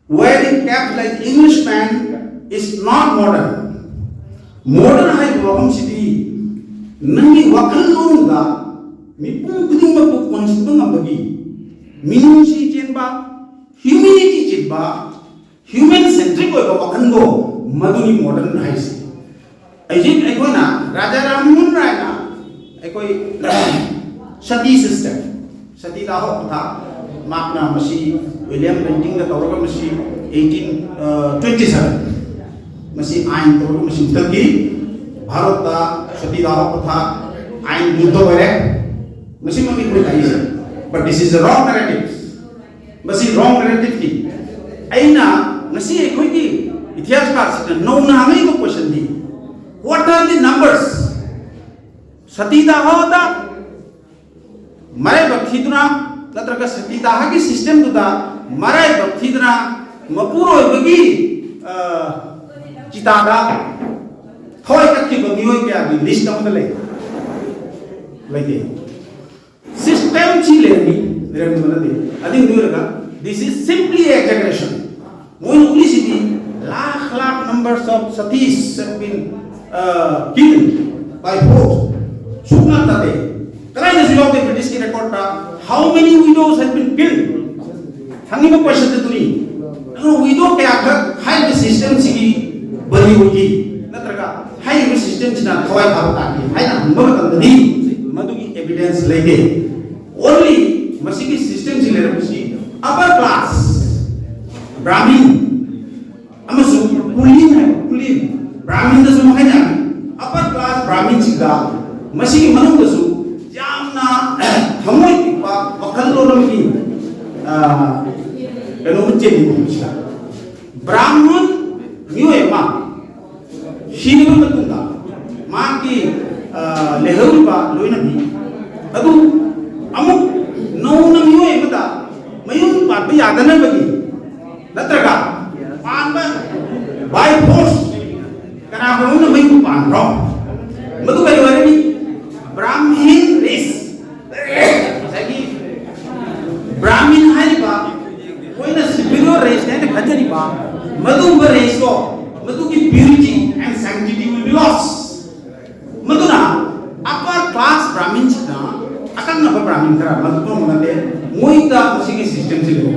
wearing cap like Englishman is not modern. Modern ꯍꯥꯏꯕ ꯋꯥꯐꯝꯁꯤꯗꯤ ꯅꯪꯒꯤ ꯋꯥꯈꯜꯂꯣꯟꯗ ꯃꯤꯄꯨꯝ ꯈꯨꯗꯤꯡꯃꯛꯄꯨ ꯀꯣꯟꯁꯤꯟꯕ ꯉꯝꯕꯒꯤ, ꯃꯤꯅꯨꯡꯁꯤ ꯆꯦꯟꯕ, ꯍ꯭ꯌꯨꯃꯤꯅꯤꯇꯤ ꯆꯦꯟꯕ, ꯍ꯭ꯌꯨꯃꯦꯟ ꯁꯦꯟꯇ꯭ꯔꯤꯛ ꯑꯣꯏꯕ ꯋꯥꯈꯜꯗꯣ, ꯃꯗꯨꯅꯤ ꯃꯣꯗꯔꯟ ꯍꯥꯏꯁꯦ꯫ ꯍꯧꯖꯤꯛ ꯑꯩꯈꯣꯏꯅ ꯔꯥꯖꯥ ꯔꯥꯝ ꯃꯣꯍꯟ ꯔꯥꯏꯅ ꯑꯩꯈꯣꯏ ꯁꯇꯤ ꯁꯤꯁꯇꯦꯝ, ꯁꯇꯤ ꯗꯥꯍꯣ ꯄ꯭ꯔꯊꯥ, ꯃꯍꯥꯛꯅ ꯃꯁꯤ ꯋꯤꯂꯤꯌꯝ ꯕꯦꯟꯇꯤꯡꯒ ꯇꯧꯔꯒ ꯃꯁꯤ ꯑꯩꯠꯇꯤꯟ ꯇ꯭ꯋꯦꯟꯇꯤ ꯁꯚꯦꯟ ꯃꯁꯤ ꯑꯥꯏꯟ ꯇꯧꯔꯒ ꯃꯁꯤ ꯃꯨꯊꯠꯈꯤ꯫ ꯚꯥꯔꯠꯇ ꯁꯇꯤ ꯗꯥꯍꯣ ꯄ꯭ꯔꯊꯥ ꯑꯥꯏꯟ ꯃꯨꯊꯠ ꯑꯣꯏꯔꯦ꯫ ꯃꯁꯤꯃꯛꯅꯤ ꯑꯩꯈꯣꯏ ꯇꯥꯛꯏꯁꯦ꯫ But this is the wrong narrative. ꯃꯁꯤ ꯔꯣꯡ ꯅꯦꯔꯦꯇꯤꯞꯅꯤ꯫ ꯑꯩꯅ ꯉꯁꯤ ꯑꯩꯈꯣꯏꯒꯤ ꯏꯇꯤꯍꯥꯁꯀꯥꯔꯁꯤꯡꯅ ꯅꯧꯅ ꯍꯪꯉꯛꯏꯕ ꯀꯣꯏꯁꯟꯗꯤ, what are the numbers? ꯁꯇꯤ Dahod ꯃꯔꯥꯏꯕꯛ ꯊꯤꯗꯨꯅ ꯅꯠꯇ꯭ꯔꯒ ꯁꯇꯤ ꯗꯥꯍꯒꯤ ꯁꯤꯁꯇꯦꯝꯗꯨꯗ ꯃꯔꯥꯏꯕꯛ ꯊꯤꯗꯨꯅ ꯃꯄꯨꯔꯣꯏꯕꯒꯤ, ꯑ, ꯆꯤꯇꯥꯗ ꯊꯋꯥꯏ ꯀꯠꯈꯤꯕ ꯃꯤꯑꯣꯏ ꯀꯌꯥꯒꯤ ꯂꯤꯁ ꯑꯃꯗ ꯂꯩ? ꯂꯩꯇꯦ꯫ ꯁꯤꯁꯇꯦꯝꯁꯤ ꯂꯩꯔꯝꯃꯤ, ꯂꯩꯔꯝꯗꯕ ꯅꯠꯇꯦ꯫ ꯑꯗꯨꯒꯤ ꯑꯣꯏꯔꯒ, this is simply exaggeration. ꯃꯣꯏꯅ ꯎꯠꯂꯤꯁꯤꯗꯤ lakh lakh numbers of satis have been, uh, killed by force. ꯁꯨꯛꯅꯠ ꯅꯠꯇꯦ꯫ ꯀꯗꯥꯏꯗꯁꯨ ꯌꯥꯎꯗꯦ ꯕ꯭ꯔꯤꯇꯤꯁꯀꯤ ꯔꯦꯀꯣꯔꯗꯇ꯫ How many widows have been killed? ꯍꯪꯉꯤꯕ ꯀꯣꯏꯁꯟꯗꯨꯅꯤ꯫ ꯑꯗꯨꯅ ꯋꯤꯗꯣ ꯀꯌꯥꯈꯛ ꯍꯥꯏꯔꯤꯕ ꯁꯤꯁꯇꯦꯝꯁꯤꯒꯤ ꯕꯂꯤ ꯑꯣꯏꯈꯤ? ꯅꯠꯇ꯭ꯔꯒ ꯍꯥꯏꯔꯤꯕ system ꯁꯤꯅ ꯊꯋꯥꯏ ꯐꯥꯕ ꯇꯥꯛꯂꯤ ꯍꯥꯏꯅ ꯍꯪꯕ ꯃꯇꯝꯗꯗꯤ ꯃꯗꯨꯒꯤ evidence ꯂꯩꯇꯦ꯫ Only ꯃꯁꯤꯒꯤ system ꯁꯤ ꯂꯩꯔꯝꯕꯁꯤ upper class Brahmin ꯑꯃꯁꯨꯡ ꯀꯨꯂꯤꯟ ꯍꯥꯏꯕ ꯀꯨꯂꯤꯟ Brahmin ꯗꯁꯨ ꯃꯈꯜ ꯌꯥꯝꯃꯤ꯫ Upper class Brahmin ꯁꯤꯡꯗ ꯃꯁꯤꯒꯤ ꯃꯅꯨꯡꯗꯁꯨ ꯌꯥꯝꯅ ꯊꯃꯣꯏ ꯄꯤꯛꯄ ꯋꯥꯈꯜꯂꯣꯟ ꯑꯃꯒꯤ, ꯑ, ꯀꯩꯅꯣꯝ ꯆꯦꯜꯂꯤ ꯃꯁꯤꯗ꯫ ꯕ꯭ꯔꯥꯍꯃꯟ ꯃꯤꯑꯣꯏ ꯑꯃ ꯁꯤꯔꯕ ꯃꯇꯨꯡꯗ ꯃꯥꯒꯤ, ꯑ, ꯂꯩꯍꯧꯔꯤꯕ ꯂꯣꯏꯅꯕꯤ ꯑꯗꯨ ꯑꯃꯨꯛ ꯅꯧꯅ ꯃꯤꯑꯣꯏ ꯑꯃꯗ ꯃꯌꯨꯝ ꯄꯥꯟꯕ ꯌꯥꯗꯅꯕꯒꯤ ꯅꯠꯇ꯭ꯔꯒ ꯄꯥꯟꯕ by force ꯀꯅꯥꯒꯨꯝꯕ ꯑꯃꯅ ꯃꯌꯨꯝ ꯄꯥꯟꯕ꯭ꯔꯣ? ꯃꯗꯨ ꯀꯔꯤ ꯑꯣꯏꯔꯅꯤ? Brahmin race꯫ ꯉꯁꯥꯏꯒꯤ Brahmin ꯍꯥꯏꯔꯤꯕ ꯑꯩꯈꯣꯏꯅ superior race ꯍꯥꯏꯅ ꯈꯟꯖꯔꯤꯕ ꯃꯗꯨꯒꯨꯝꯕ race ꯇꯣ, ꯃꯗꯨꯒꯤ purity and sanctity will be lost꯫ ꯃꯗꯨꯅ upper class Brahmin ꯁꯤꯡꯅ ꯑꯀꯛꯅꯕ Brahmin ꯈꯔ ꯃꯗꯨ ꯄꯨꯝꯅꯃꯛ ꯅꯠꯇꯦ, ꯃꯣꯏꯗ ꯃꯁꯤꯒꯤ system ꯁꯤ ꯂꯩ꯫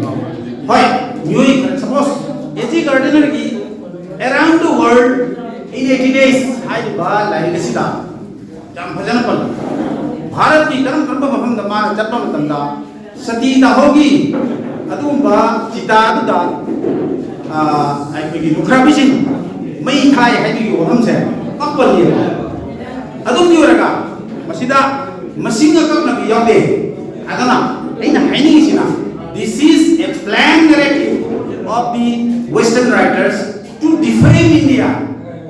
ꯍꯣꯏ, ꯃꯤꯑꯣꯏ ꯈꯔ, suppose A J Gardner ꯒꯤ Around the World in eighty Days ꯍꯥꯏꯔꯤꯕ ꯂꯥꯏꯔꯤꯛ ꯑꯁꯤꯗ ꯌꯥꯝ ꯐꯖꯅ ꯄꯜꯂꯤ꯫ ꯚꯥꯔꯠꯀꯤ ꯀꯔꯝ ꯀꯔꯝꯕ ꯃꯐꯝꯗ ꯃꯥꯅ ꯆꯠꯄ ꯃꯇꯝꯗ ꯁꯇꯤ ꯗꯥꯍꯣꯒꯤ ꯑꯗꯨꯒꯨꯝꯕ ꯆꯤꯇꯥꯗꯨꯗ, ꯑ, ꯑꯩꯈꯣꯏꯒꯤ ꯂꯨꯈ꯭ꯔꯥꯕꯤꯁꯤꯡ ꯃꯩ ꯊꯥꯏ ꯍꯥꯏꯕꯒꯤ ꯋꯥꯐꯝꯁꯦ ꯄꯥꯛ ꯄꯜꯂꯤꯕ꯫ ꯑꯗꯨꯝꯗꯤ ꯑꯣꯏꯔꯒ ꯃꯁꯤꯗ ꯃꯁꯤꯡ ꯑꯀꯛꯅꯕꯤ ꯌꯥꯎꯗꯦ꯫ ꯑꯗꯨꯅ ꯑꯩꯅ ꯍꯥꯏꯅꯤꯡꯉꯤꯁꯤꯅ, this is a planned narrative of the Western writers to defame India꯫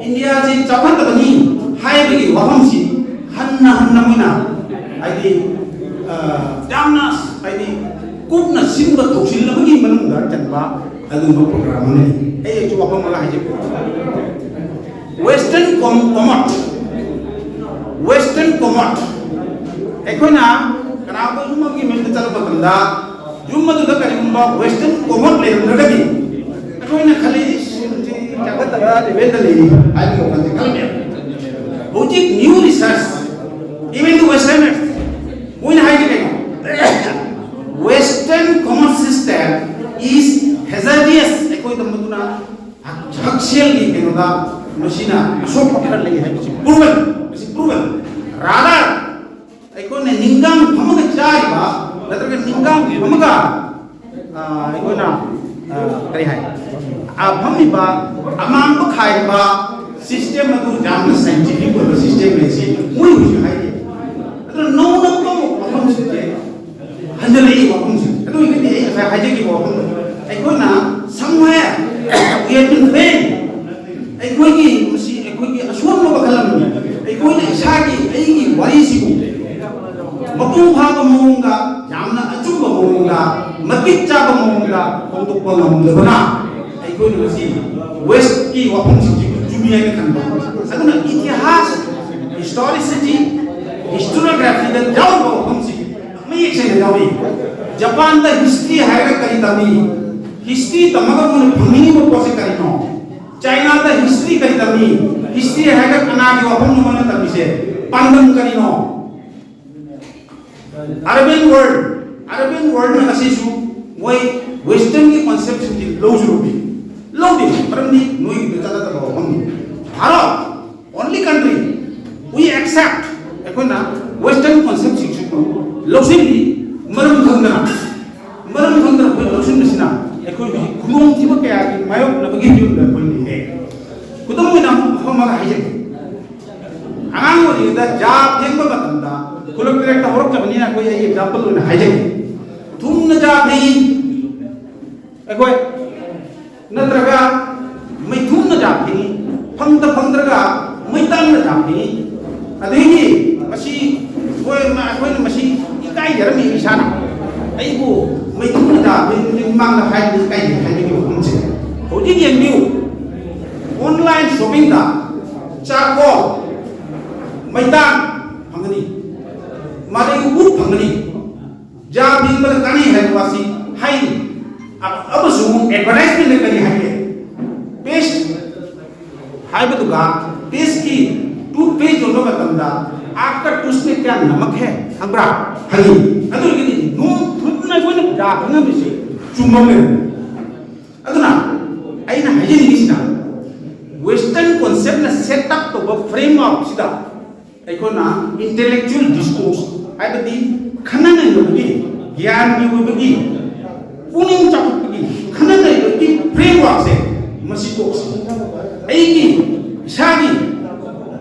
ꯏꯟꯗꯤꯌꯥꯁꯤ ꯆꯥꯎꯈꯠꯇꯕꯅꯤ ꯍꯥꯏꯕꯒꯤ ꯋꯥꯐꯝꯁꯤ ꯍꯟꯅ ꯍꯟꯅ ꯃꯣꯏꯅ, ꯍꯥꯏꯗꯤ, ꯑ, ꯌꯥꯝꯅ, ꯍꯥꯏꯗꯤ, ꯀꯨꯞꯅ ꯁꯤꯟꯕ ꯊꯧꯁꯤꯜ ꯑꯃꯒꯤ ꯃꯅꯨꯡꯗ ꯆꯟꯕ ꯑꯗꯨꯒꯨꯝꯕ program ꯑꯃꯅꯤ꯫ ꯑꯩ ꯑꯩꯁꯨ ꯋꯥꯐꯝ ꯑꯃ ꯍꯥꯏꯖꯒꯦ꯫ Western com-, commode꯫ Western commode꯫ ꯑꯩꯈꯣꯏꯅ ꯀꯅꯥꯒꯨꯝꯕ ꯌꯨꯝ ꯑꯃꯒꯤ ꯃꯌꯨꯝꯗ ꯆꯠꯂꯛꯄ ꯃꯇꯝꯗ ꯌꯨꯝ ꯑꯗꯨꯗ ꯀꯔꯤꯒꯨꯝꯕ Western commode ꯂꯩꯔꯝꯗ꯭ꯔꯒꯗꯤ ꯑꯩꯈꯣꯏꯅ ꯈꯜꯂꯤ, "ꯏꯁ, ꯌꯨꯝꯁꯤ ꯆꯥꯎꯈꯠꯇꯕ level ꯗ ꯂꯩꯔꯤ" ꯍꯥꯏꯕꯒꯤ ꯋꯥꯈꯜꯁꯦ ꯈꯜꯂꯝꯃꯦ꯫ ꯍꯧꯖꯤꯛ new research, even the Westerners, ꯃꯣꯏꯅ ꯍꯥꯏꯁꯦ ꯀꯩꯅꯣ? Western commode system is hazardous꯫ ꯑꯩꯈꯣꯏꯗ ꯃꯗꯨꯅ ꯍꯛ-, ꯍꯛꯁꯦꯜꯒꯤ ꯀꯩꯅꯣꯗ ꯃꯁꯤꯅ ꯑꯁꯣꯛꯄ ꯈꯔ ꯂꯩ ꯍꯥꯏꯕꯁꯤ ꯄ꯭ꯔꯨꯕꯟ, ꯃꯁꯤ ꯄ꯭ꯔꯨꯕꯟ꯫ ꯔꯥꯗꯔ ꯑꯩꯈꯣꯏꯅ ꯅꯤꯡꯒꯥꯡ ꯐꯝꯃꯒ ꯆꯥꯔꯤꯕ, ꯅꯠꯇ꯭ꯔꯒ ꯅꯤꯡꯒꯥꯡ ꯐꯝꯃꯒ, ꯑ, ꯑꯩꯈꯣꯏꯅ, ꯑ, ꯀꯔꯤ ꯍꯥꯏ, ꯑ, ꯐꯝꯃꯤꯕ, ꯑꯃꯥꯡꯕ ꯈꯥꯏꯔꯤꯕ ꯁꯤꯁꯇꯦꯝ ꯑꯗꯨ ꯌꯥꯝꯅ ꯁꯥꯏꯟꯇꯤꯐꯤꯛ ꯑꯣꯏꯕ ꯁꯤꯁꯇꯦꯝ ꯍꯥꯏꯁꯤ ꯃꯣꯏ ꯍꯧꯖꯤꯛ ꯍꯥꯏꯔꯤ꯫ ꯑꯗꯨꯅ ꯅꯧꯅ ꯑꯇꯣꯞꯄ ꯋꯥꯐꯝꯁꯤꯡꯁꯦ ꯍꯟꯖꯤꯜꯂꯛꯏ꯫ ꯋꯥꯐꯝꯁꯦ ꯑꯗꯨ ꯑꯣꯏꯔꯒꯗꯤ ꯑꯩ ꯉꯁꯥꯏ ꯍꯥꯏꯖꯈꯤꯕ ꯋꯥꯐꯝꯗꯣ, ꯑꯩꯈꯣꯏꯅ somewhere we have been failed꯫ ꯑꯩꯈꯣꯏꯒꯤ ꯃꯁꯤ ꯑꯩꯈꯣꯏꯒꯤ ꯑꯁꯣꯟꯕ ꯃꯈꯜ ꯑꯃꯅꯤ꯫ ꯑꯩꯈꯣꯏꯅ ꯏꯁꯥꯒꯤ, ꯑꯩꯒꯤ ꯋꯥꯔꯤꯁꯤꯕꯨ ꯃꯄꯨꯡ ꯐꯥꯕ ꯃꯑꯣꯡꯗ, ꯌꯥꯝꯅ ꯑꯆꯨꯝꯕ ꯃꯑꯣꯡꯗ, ꯃꯇꯤꯛ ꯆꯥꯕ ꯃꯑꯣꯡꯗ ꯐꯣꯡꯗꯣꯛꯄ ꯉꯝꯗꯕꯅ ꯑꯩꯈꯣꯏꯅ ꯉꯁꯤ ꯋꯦꯁꯀꯤ ꯋꯥꯐꯝꯁꯤꯡꯁꯤ ꯆꯨꯝꯃꯤ ꯍꯥꯏꯅ ꯈꯟꯕ꯫ ꯑꯗꯨꯅ ꯏꯇꯤꯍꯥꯁ, ꯍꯤꯁꯇꯣꯔꯤꯁꯤꯇꯤ, ꯍꯤꯁꯇꯣꯔꯤꯌꯣꯒ꯭ꯔꯥꯐꯤꯗ ꯌꯥꯎꯔꯤꯕ ꯋꯥꯐꯝꯁꯤ ꯃꯌꯦꯛ ꯁꯦꯡꯅ ꯌꯥꯎꯔꯤ꯫ ꯖꯄꯥꯟꯗ ꯍꯤꯁꯇ꯭ꯔꯤ ꯍꯥꯏꯔꯒ ꯀꯔꯤ ꯇꯝꯃꯤ? ꯍꯤꯁꯇ꯭ꯔꯤ ꯇꯝꯃꯒ ꯃꯣꯏꯅ ꯐꯪꯅꯤꯡꯉꯤꯕ ꯄꯣꯠꯁꯦ ꯀꯔꯤꯅꯣ? ꯆꯥꯏꯅꯥꯗ ꯍꯤꯁꯇ꯭ꯔꯤ ꯀꯔꯤ ꯇꯝꯃꯤ? ꯍꯤꯁꯇ꯭ꯔꯤ ꯍꯥꯏꯔꯒ ꯀꯅꯥꯒꯤ ꯋꯥꯐꯝꯅꯣ ꯃꯣꯏꯅ ꯇꯝꯃꯤꯁꯦ? ꯄꯥꯟꯗꯝ ꯀꯔꯤꯅꯣ? ꯑꯔꯕꯦꯟ ꯋꯥꯔꯜ, ꯑꯔꯕꯦꯟ ꯋꯥꯔꯜꯅ ꯉꯁꯤꯁꯨ ꯃꯣꯏ ꯋꯦꯁꯇꯔꯟꯒꯤ ꯀꯣꯟꯁꯦꯞꯁꯤꯡꯁꯤ ꯂꯧꯖꯔꯨꯕꯤ? ꯂꯧꯗꯦ꯫ ꯃꯔꯝꯗꯤ ꯅꯣꯏꯒꯤꯗ ꯆꯠꯅꯗꯕ ꯋꯥꯐꯝꯅꯤ꯫ Bharat, only country we accept, ꯑꯩꯈꯣꯏꯅ ꯋꯦꯁꯇꯔꯟ ꯀꯣꯟꯁꯦꯞꯁꯤꯡꯁꯤꯕꯨ ꯂꯧꯁꯤꯜꯂꯤ꯫ ꯃꯔꯝ ꯈꯪꯗꯅ, ꯃꯔꯝ ꯈꯪꯗꯅ ꯑꯩꯈꯣꯏ ꯂꯧꯁꯤꯟꯕꯁꯤꯅ ꯑꯩꯈꯣꯏ ꯍꯧꯖꯤꯛ ꯈꯨꯗꯣꯡꯊꯤꯕ ꯀꯌꯥꯒꯤ ꯃꯥꯌꯣꯛꯅꯕꯒꯤ ꯐꯤꯕꯝꯗ ꯑꯩꯈꯣꯏ ꯂꯩꯔꯦ꯫ ꯈꯨꯗꯝ ꯑꯣꯏꯅ ꯑꯃꯨꯛ ꯃꯐꯝ ꯑꯃ ꯍꯥꯏꯖꯒꯦ꯫ ꯑꯉꯥꯡ ꯑꯣꯏꯔꯤꯉꯩꯗ ꯆꯥ ꯐꯦꯡꯕ ꯃꯇꯝꯗ, ꯈꯨꯜꯂꯛꯇ ꯍꯦꯛꯇ ꯍꯧꯔꯛꯆꯕꯅꯤꯅ ꯑꯩꯈꯣꯏ, ꯑꯩ ꯑꯦꯛꯖꯥꯝꯄꯜ ꯑꯣꯏꯅ ꯍꯥꯏꯖꯒꯦ꯫ ꯊꯨꯝꯅ ꯆꯥ ꯐꯦꯡꯉꯤ꯫ ꯑꯩꯈꯣꯏ ꯅꯠꯇ꯭ꯔꯒ ꯃꯩꯊꯨꯝꯅ ꯆꯥ ꯐꯦꯡꯉꯤ, ꯐꯪꯗ ꯐꯪꯗ꯭ꯔꯒ ꯃꯩꯇꯥꯟꯅ ꯆꯥ ꯐꯦꯡꯉꯤ꯫ ꯑꯗꯒꯤ ꯃꯁꯤ ꯑꯩꯈꯣꯏ, ꯑꯩꯈꯣꯏꯅ ꯃꯁꯤ ꯏꯀꯥꯏꯖꯔꯝꯃꯤ ꯏꯁꯥꯅ꯫ ꯑꯩꯕꯨ ꯃꯩꯊꯨꯝꯅ ꯆꯥ ꯐꯦꯡꯕꯒꯤ ꯃꯃꯥꯡꯗ ꯍꯥꯏꯕꯗꯤ ꯏꯀꯥꯏꯖꯩ ꯍꯥꯏꯕꯒꯤ ꯋꯥꯐꯝꯁꯦ꯫ ꯍꯧꯖꯤꯛ ꯌꯦꯡꯕꯤꯌꯨ, ꯑꯣꯟꯂꯥꯏꯟ ꯁꯣꯞꯄꯤꯡꯗ ꯆꯥꯔꯀꯣꯜ, ꯃꯩꯇꯥꯟ ꯐꯪꯒꯅꯤ, ꯃꯔꯩ ꯎꯕꯨꯛ ꯐꯪꯒꯅꯤ꯫ ꯆꯥ ꯐꯦꯡꯕꯗ ꯀꯥꯟꯅꯩ ꯍꯥꯏꯕ ꯋꯥꯁꯤ ꯍꯥꯏꯔꯤ꯫ ꯑ-, ꯑꯃꯁꯨꯡ ꯑꯦꯗꯚꯔꯇꯥꯏꯖꯃꯦꯟꯗ ꯀꯔꯤ ꯍꯥꯏꯒꯦ? ꯄꯦꯁ ꯍꯥꯏꯕꯗꯨꯒ ꯄꯦꯁꯀꯤ ꯇꯨꯠꯄꯦꯁ ꯌꯣꯟꯕ ꯃꯇꯝꯗ "आपका टूथपेस्ट क्या नमक है?" ꯍꯪꯕ꯭ꯔꯥ? ꯍꯪꯉꯤ꯫ ꯑꯗꯨ ꯑꯣꯏꯔꯒꯗꯤ ꯅꯣꯡ ꯊꯨꯝꯅ ꯑꯩꯈꯣꯏꯅ ꯆꯥ ꯐꯦꯡꯉꯝꯃꯤꯁꯤ ꯆꯨꯝꯃꯝꯃꯦ꯫ ꯑꯗꯨꯅ ꯑꯩꯅ ꯍꯥꯏꯖꯅꯤꯡꯉꯤꯁꯤꯅ, ꯋꯦꯁꯇꯔꯟ ꯁꯦꯠ ꯑꯞ ꯇꯧꯕ ꯐ꯭ꯔꯦꯝꯋꯥꯔꯛꯁꯤꯗ ꯑꯩꯈꯣꯏꯅ ꯏꯟꯇꯦꯂꯦꯛꯆꯨꯋꯦꯜ ꯗꯤꯁꯀꯣꯔꯁ, ꯍꯥꯏꯕꯗꯤ ꯈꯟꯅ ꯅꯩꯅꯕꯒꯤ, ꯒ꯭ꯌꯥꯟꯒꯤ ꯑꯣꯏꯕꯒꯤ, ꯄꯨꯛꯅꯤꯡ ꯆꯥꯎꯈꯠꯄꯒꯤ, ꯈꯟꯅ ꯅꯩꯅꯕꯒꯤ ꯐ꯭ꯔꯦꯝꯋꯥꯔꯛꯁꯦ ꯃꯁꯤ ꯇꯣꯛꯁꯤ꯫ ꯑꯩꯒꯤ ꯏꯁꯥꯒꯤ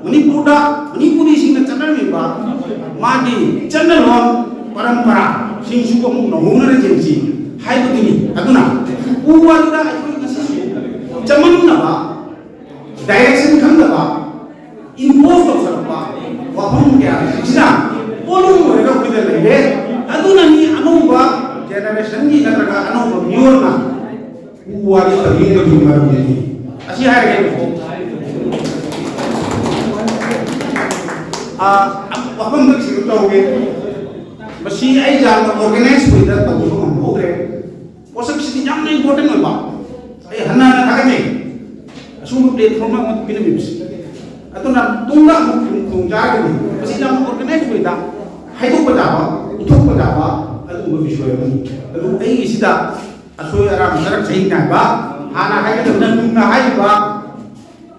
ꯃꯅꯤꯄꯨꯔꯗ ꯃꯅꯤꯄꯨꯔꯤꯁꯤꯡꯅ ꯆꯠꯅꯔꯝꯃꯤꯕ ꯃꯥꯒꯤ ꯆꯠꯅꯂꯣꯟ ꯄꯔꯝꯄꯔꯥꯁꯤꯡꯁꯨ ꯑꯃꯨꯛ ꯅꯧꯍꯧꯅꯅ ꯌꯦꯡꯁꯤ ꯍꯥꯏꯕꯗꯨꯅꯤ꯫ ꯑꯗꯨꯅ ꯎ ꯋꯥꯗꯨꯗ ꯑꯩꯈꯣꯏ ꯉꯁꯤꯁꯨ ꯆꯃꯝꯅꯕ, ꯗꯥꯏꯔꯦꯛꯁꯟ ꯈꯪꯗꯕ, ꯏꯝꯄꯣꯁ ꯇꯧꯁꯜꯂꯛꯄ ꯋꯥꯐꯝ ꯀꯌꯥꯁꯤꯡꯁꯤꯅ ꯄꯣꯠꯂꯨꯝ ꯑꯣꯏꯔꯒ ꯑꯩꯈꯣꯏꯗ ꯂꯩꯔꯦ꯫ ꯑꯗꯨꯅꯅꯤ ꯑꯅꯧꯕ ꯖꯦꯅꯦꯔꯦꯁꯟꯒꯤ ꯅꯠꯇ꯭ꯔꯒ ꯑꯅꯧꯕ ꯃꯤꯑꯣꯏꯅ ꯎ ꯋꯥꯗꯤ ꯇꯝꯅꯤꯡꯕꯒꯤ ꯃꯔꯝꯗꯤ ꯑꯁꯤ ꯍꯥꯏꯔꯒꯦ꯫ ꯑꯥ, ꯋꯥꯐꯝꯗ ꯁꯤꯗ ꯇꯧꯒꯦ꯫ ꯃꯁꯤ ꯑꯩ ꯌꯥꯝꯅ ꯑꯣꯔꯒꯅꯥꯏꯖ ꯑꯣꯏꯗ ꯇꯧꯕ ꯉꯝꯍꯧꯗ꯭ꯔꯦ꯫ ꯄꯣꯠꯁꯛꯁꯤꯗꯤ ꯌꯥꯝꯅ ꯏꯝꯄꯣꯔꯇꯦꯟ ꯑꯣꯏꯕ꯫ ꯑꯩ ꯍꯟꯅ ꯍꯟꯅ ꯊꯥꯒꯠꯆꯩ꯫ ꯑꯁꯨꯝꯕ ꯄ꯭ꯂꯦꯠꯐꯣꯝ ꯑꯃ ꯄꯤꯔꯝꯃꯤꯕꯁꯤ꯫ ꯑꯗꯨꯅ ꯇꯨꯡꯗ ꯑꯃꯨꯛ ꯈꯨꯗꯣꯡ ꯆꯥꯔꯒꯗꯤ ꯃꯁꯤ ꯌꯥꯝꯅ ꯑꯣꯔꯒꯅꯥꯏꯖ ꯑꯣꯏꯗ ꯍꯥꯏꯗꯣꯛꯄ ꯌꯥꯕ, ꯎꯠꯊꯣꯛꯄ ꯌꯥꯕ ꯑꯗꯨꯒꯨꯝꯕ ꯕꯤꯁꯣꯏ ꯑꯃꯅꯤ꯫ ꯑꯗꯨ ꯑꯩꯒꯤꯁꯤꯗ ꯑꯁꯣꯏ ꯑꯔꯥꯟ ꯈꯔ ꯆꯍꯤ ꯅꯥꯏꯕ, ꯍꯥꯟꯅ ꯍꯥꯏꯒꯗꯕꯅ ꯅꯨꯡꯅ ꯍꯥꯏꯔꯤꯕ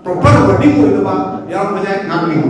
ꯄ꯭ꯔꯣꯄꯔ ꯋꯥꯔꯗꯤꯡ ꯑꯣꯏꯗꯕ ꯌꯥꯎꯔꯝꯕ ꯌꯥꯏ, ꯉꯥꯛꯄꯤꯌꯨ꯫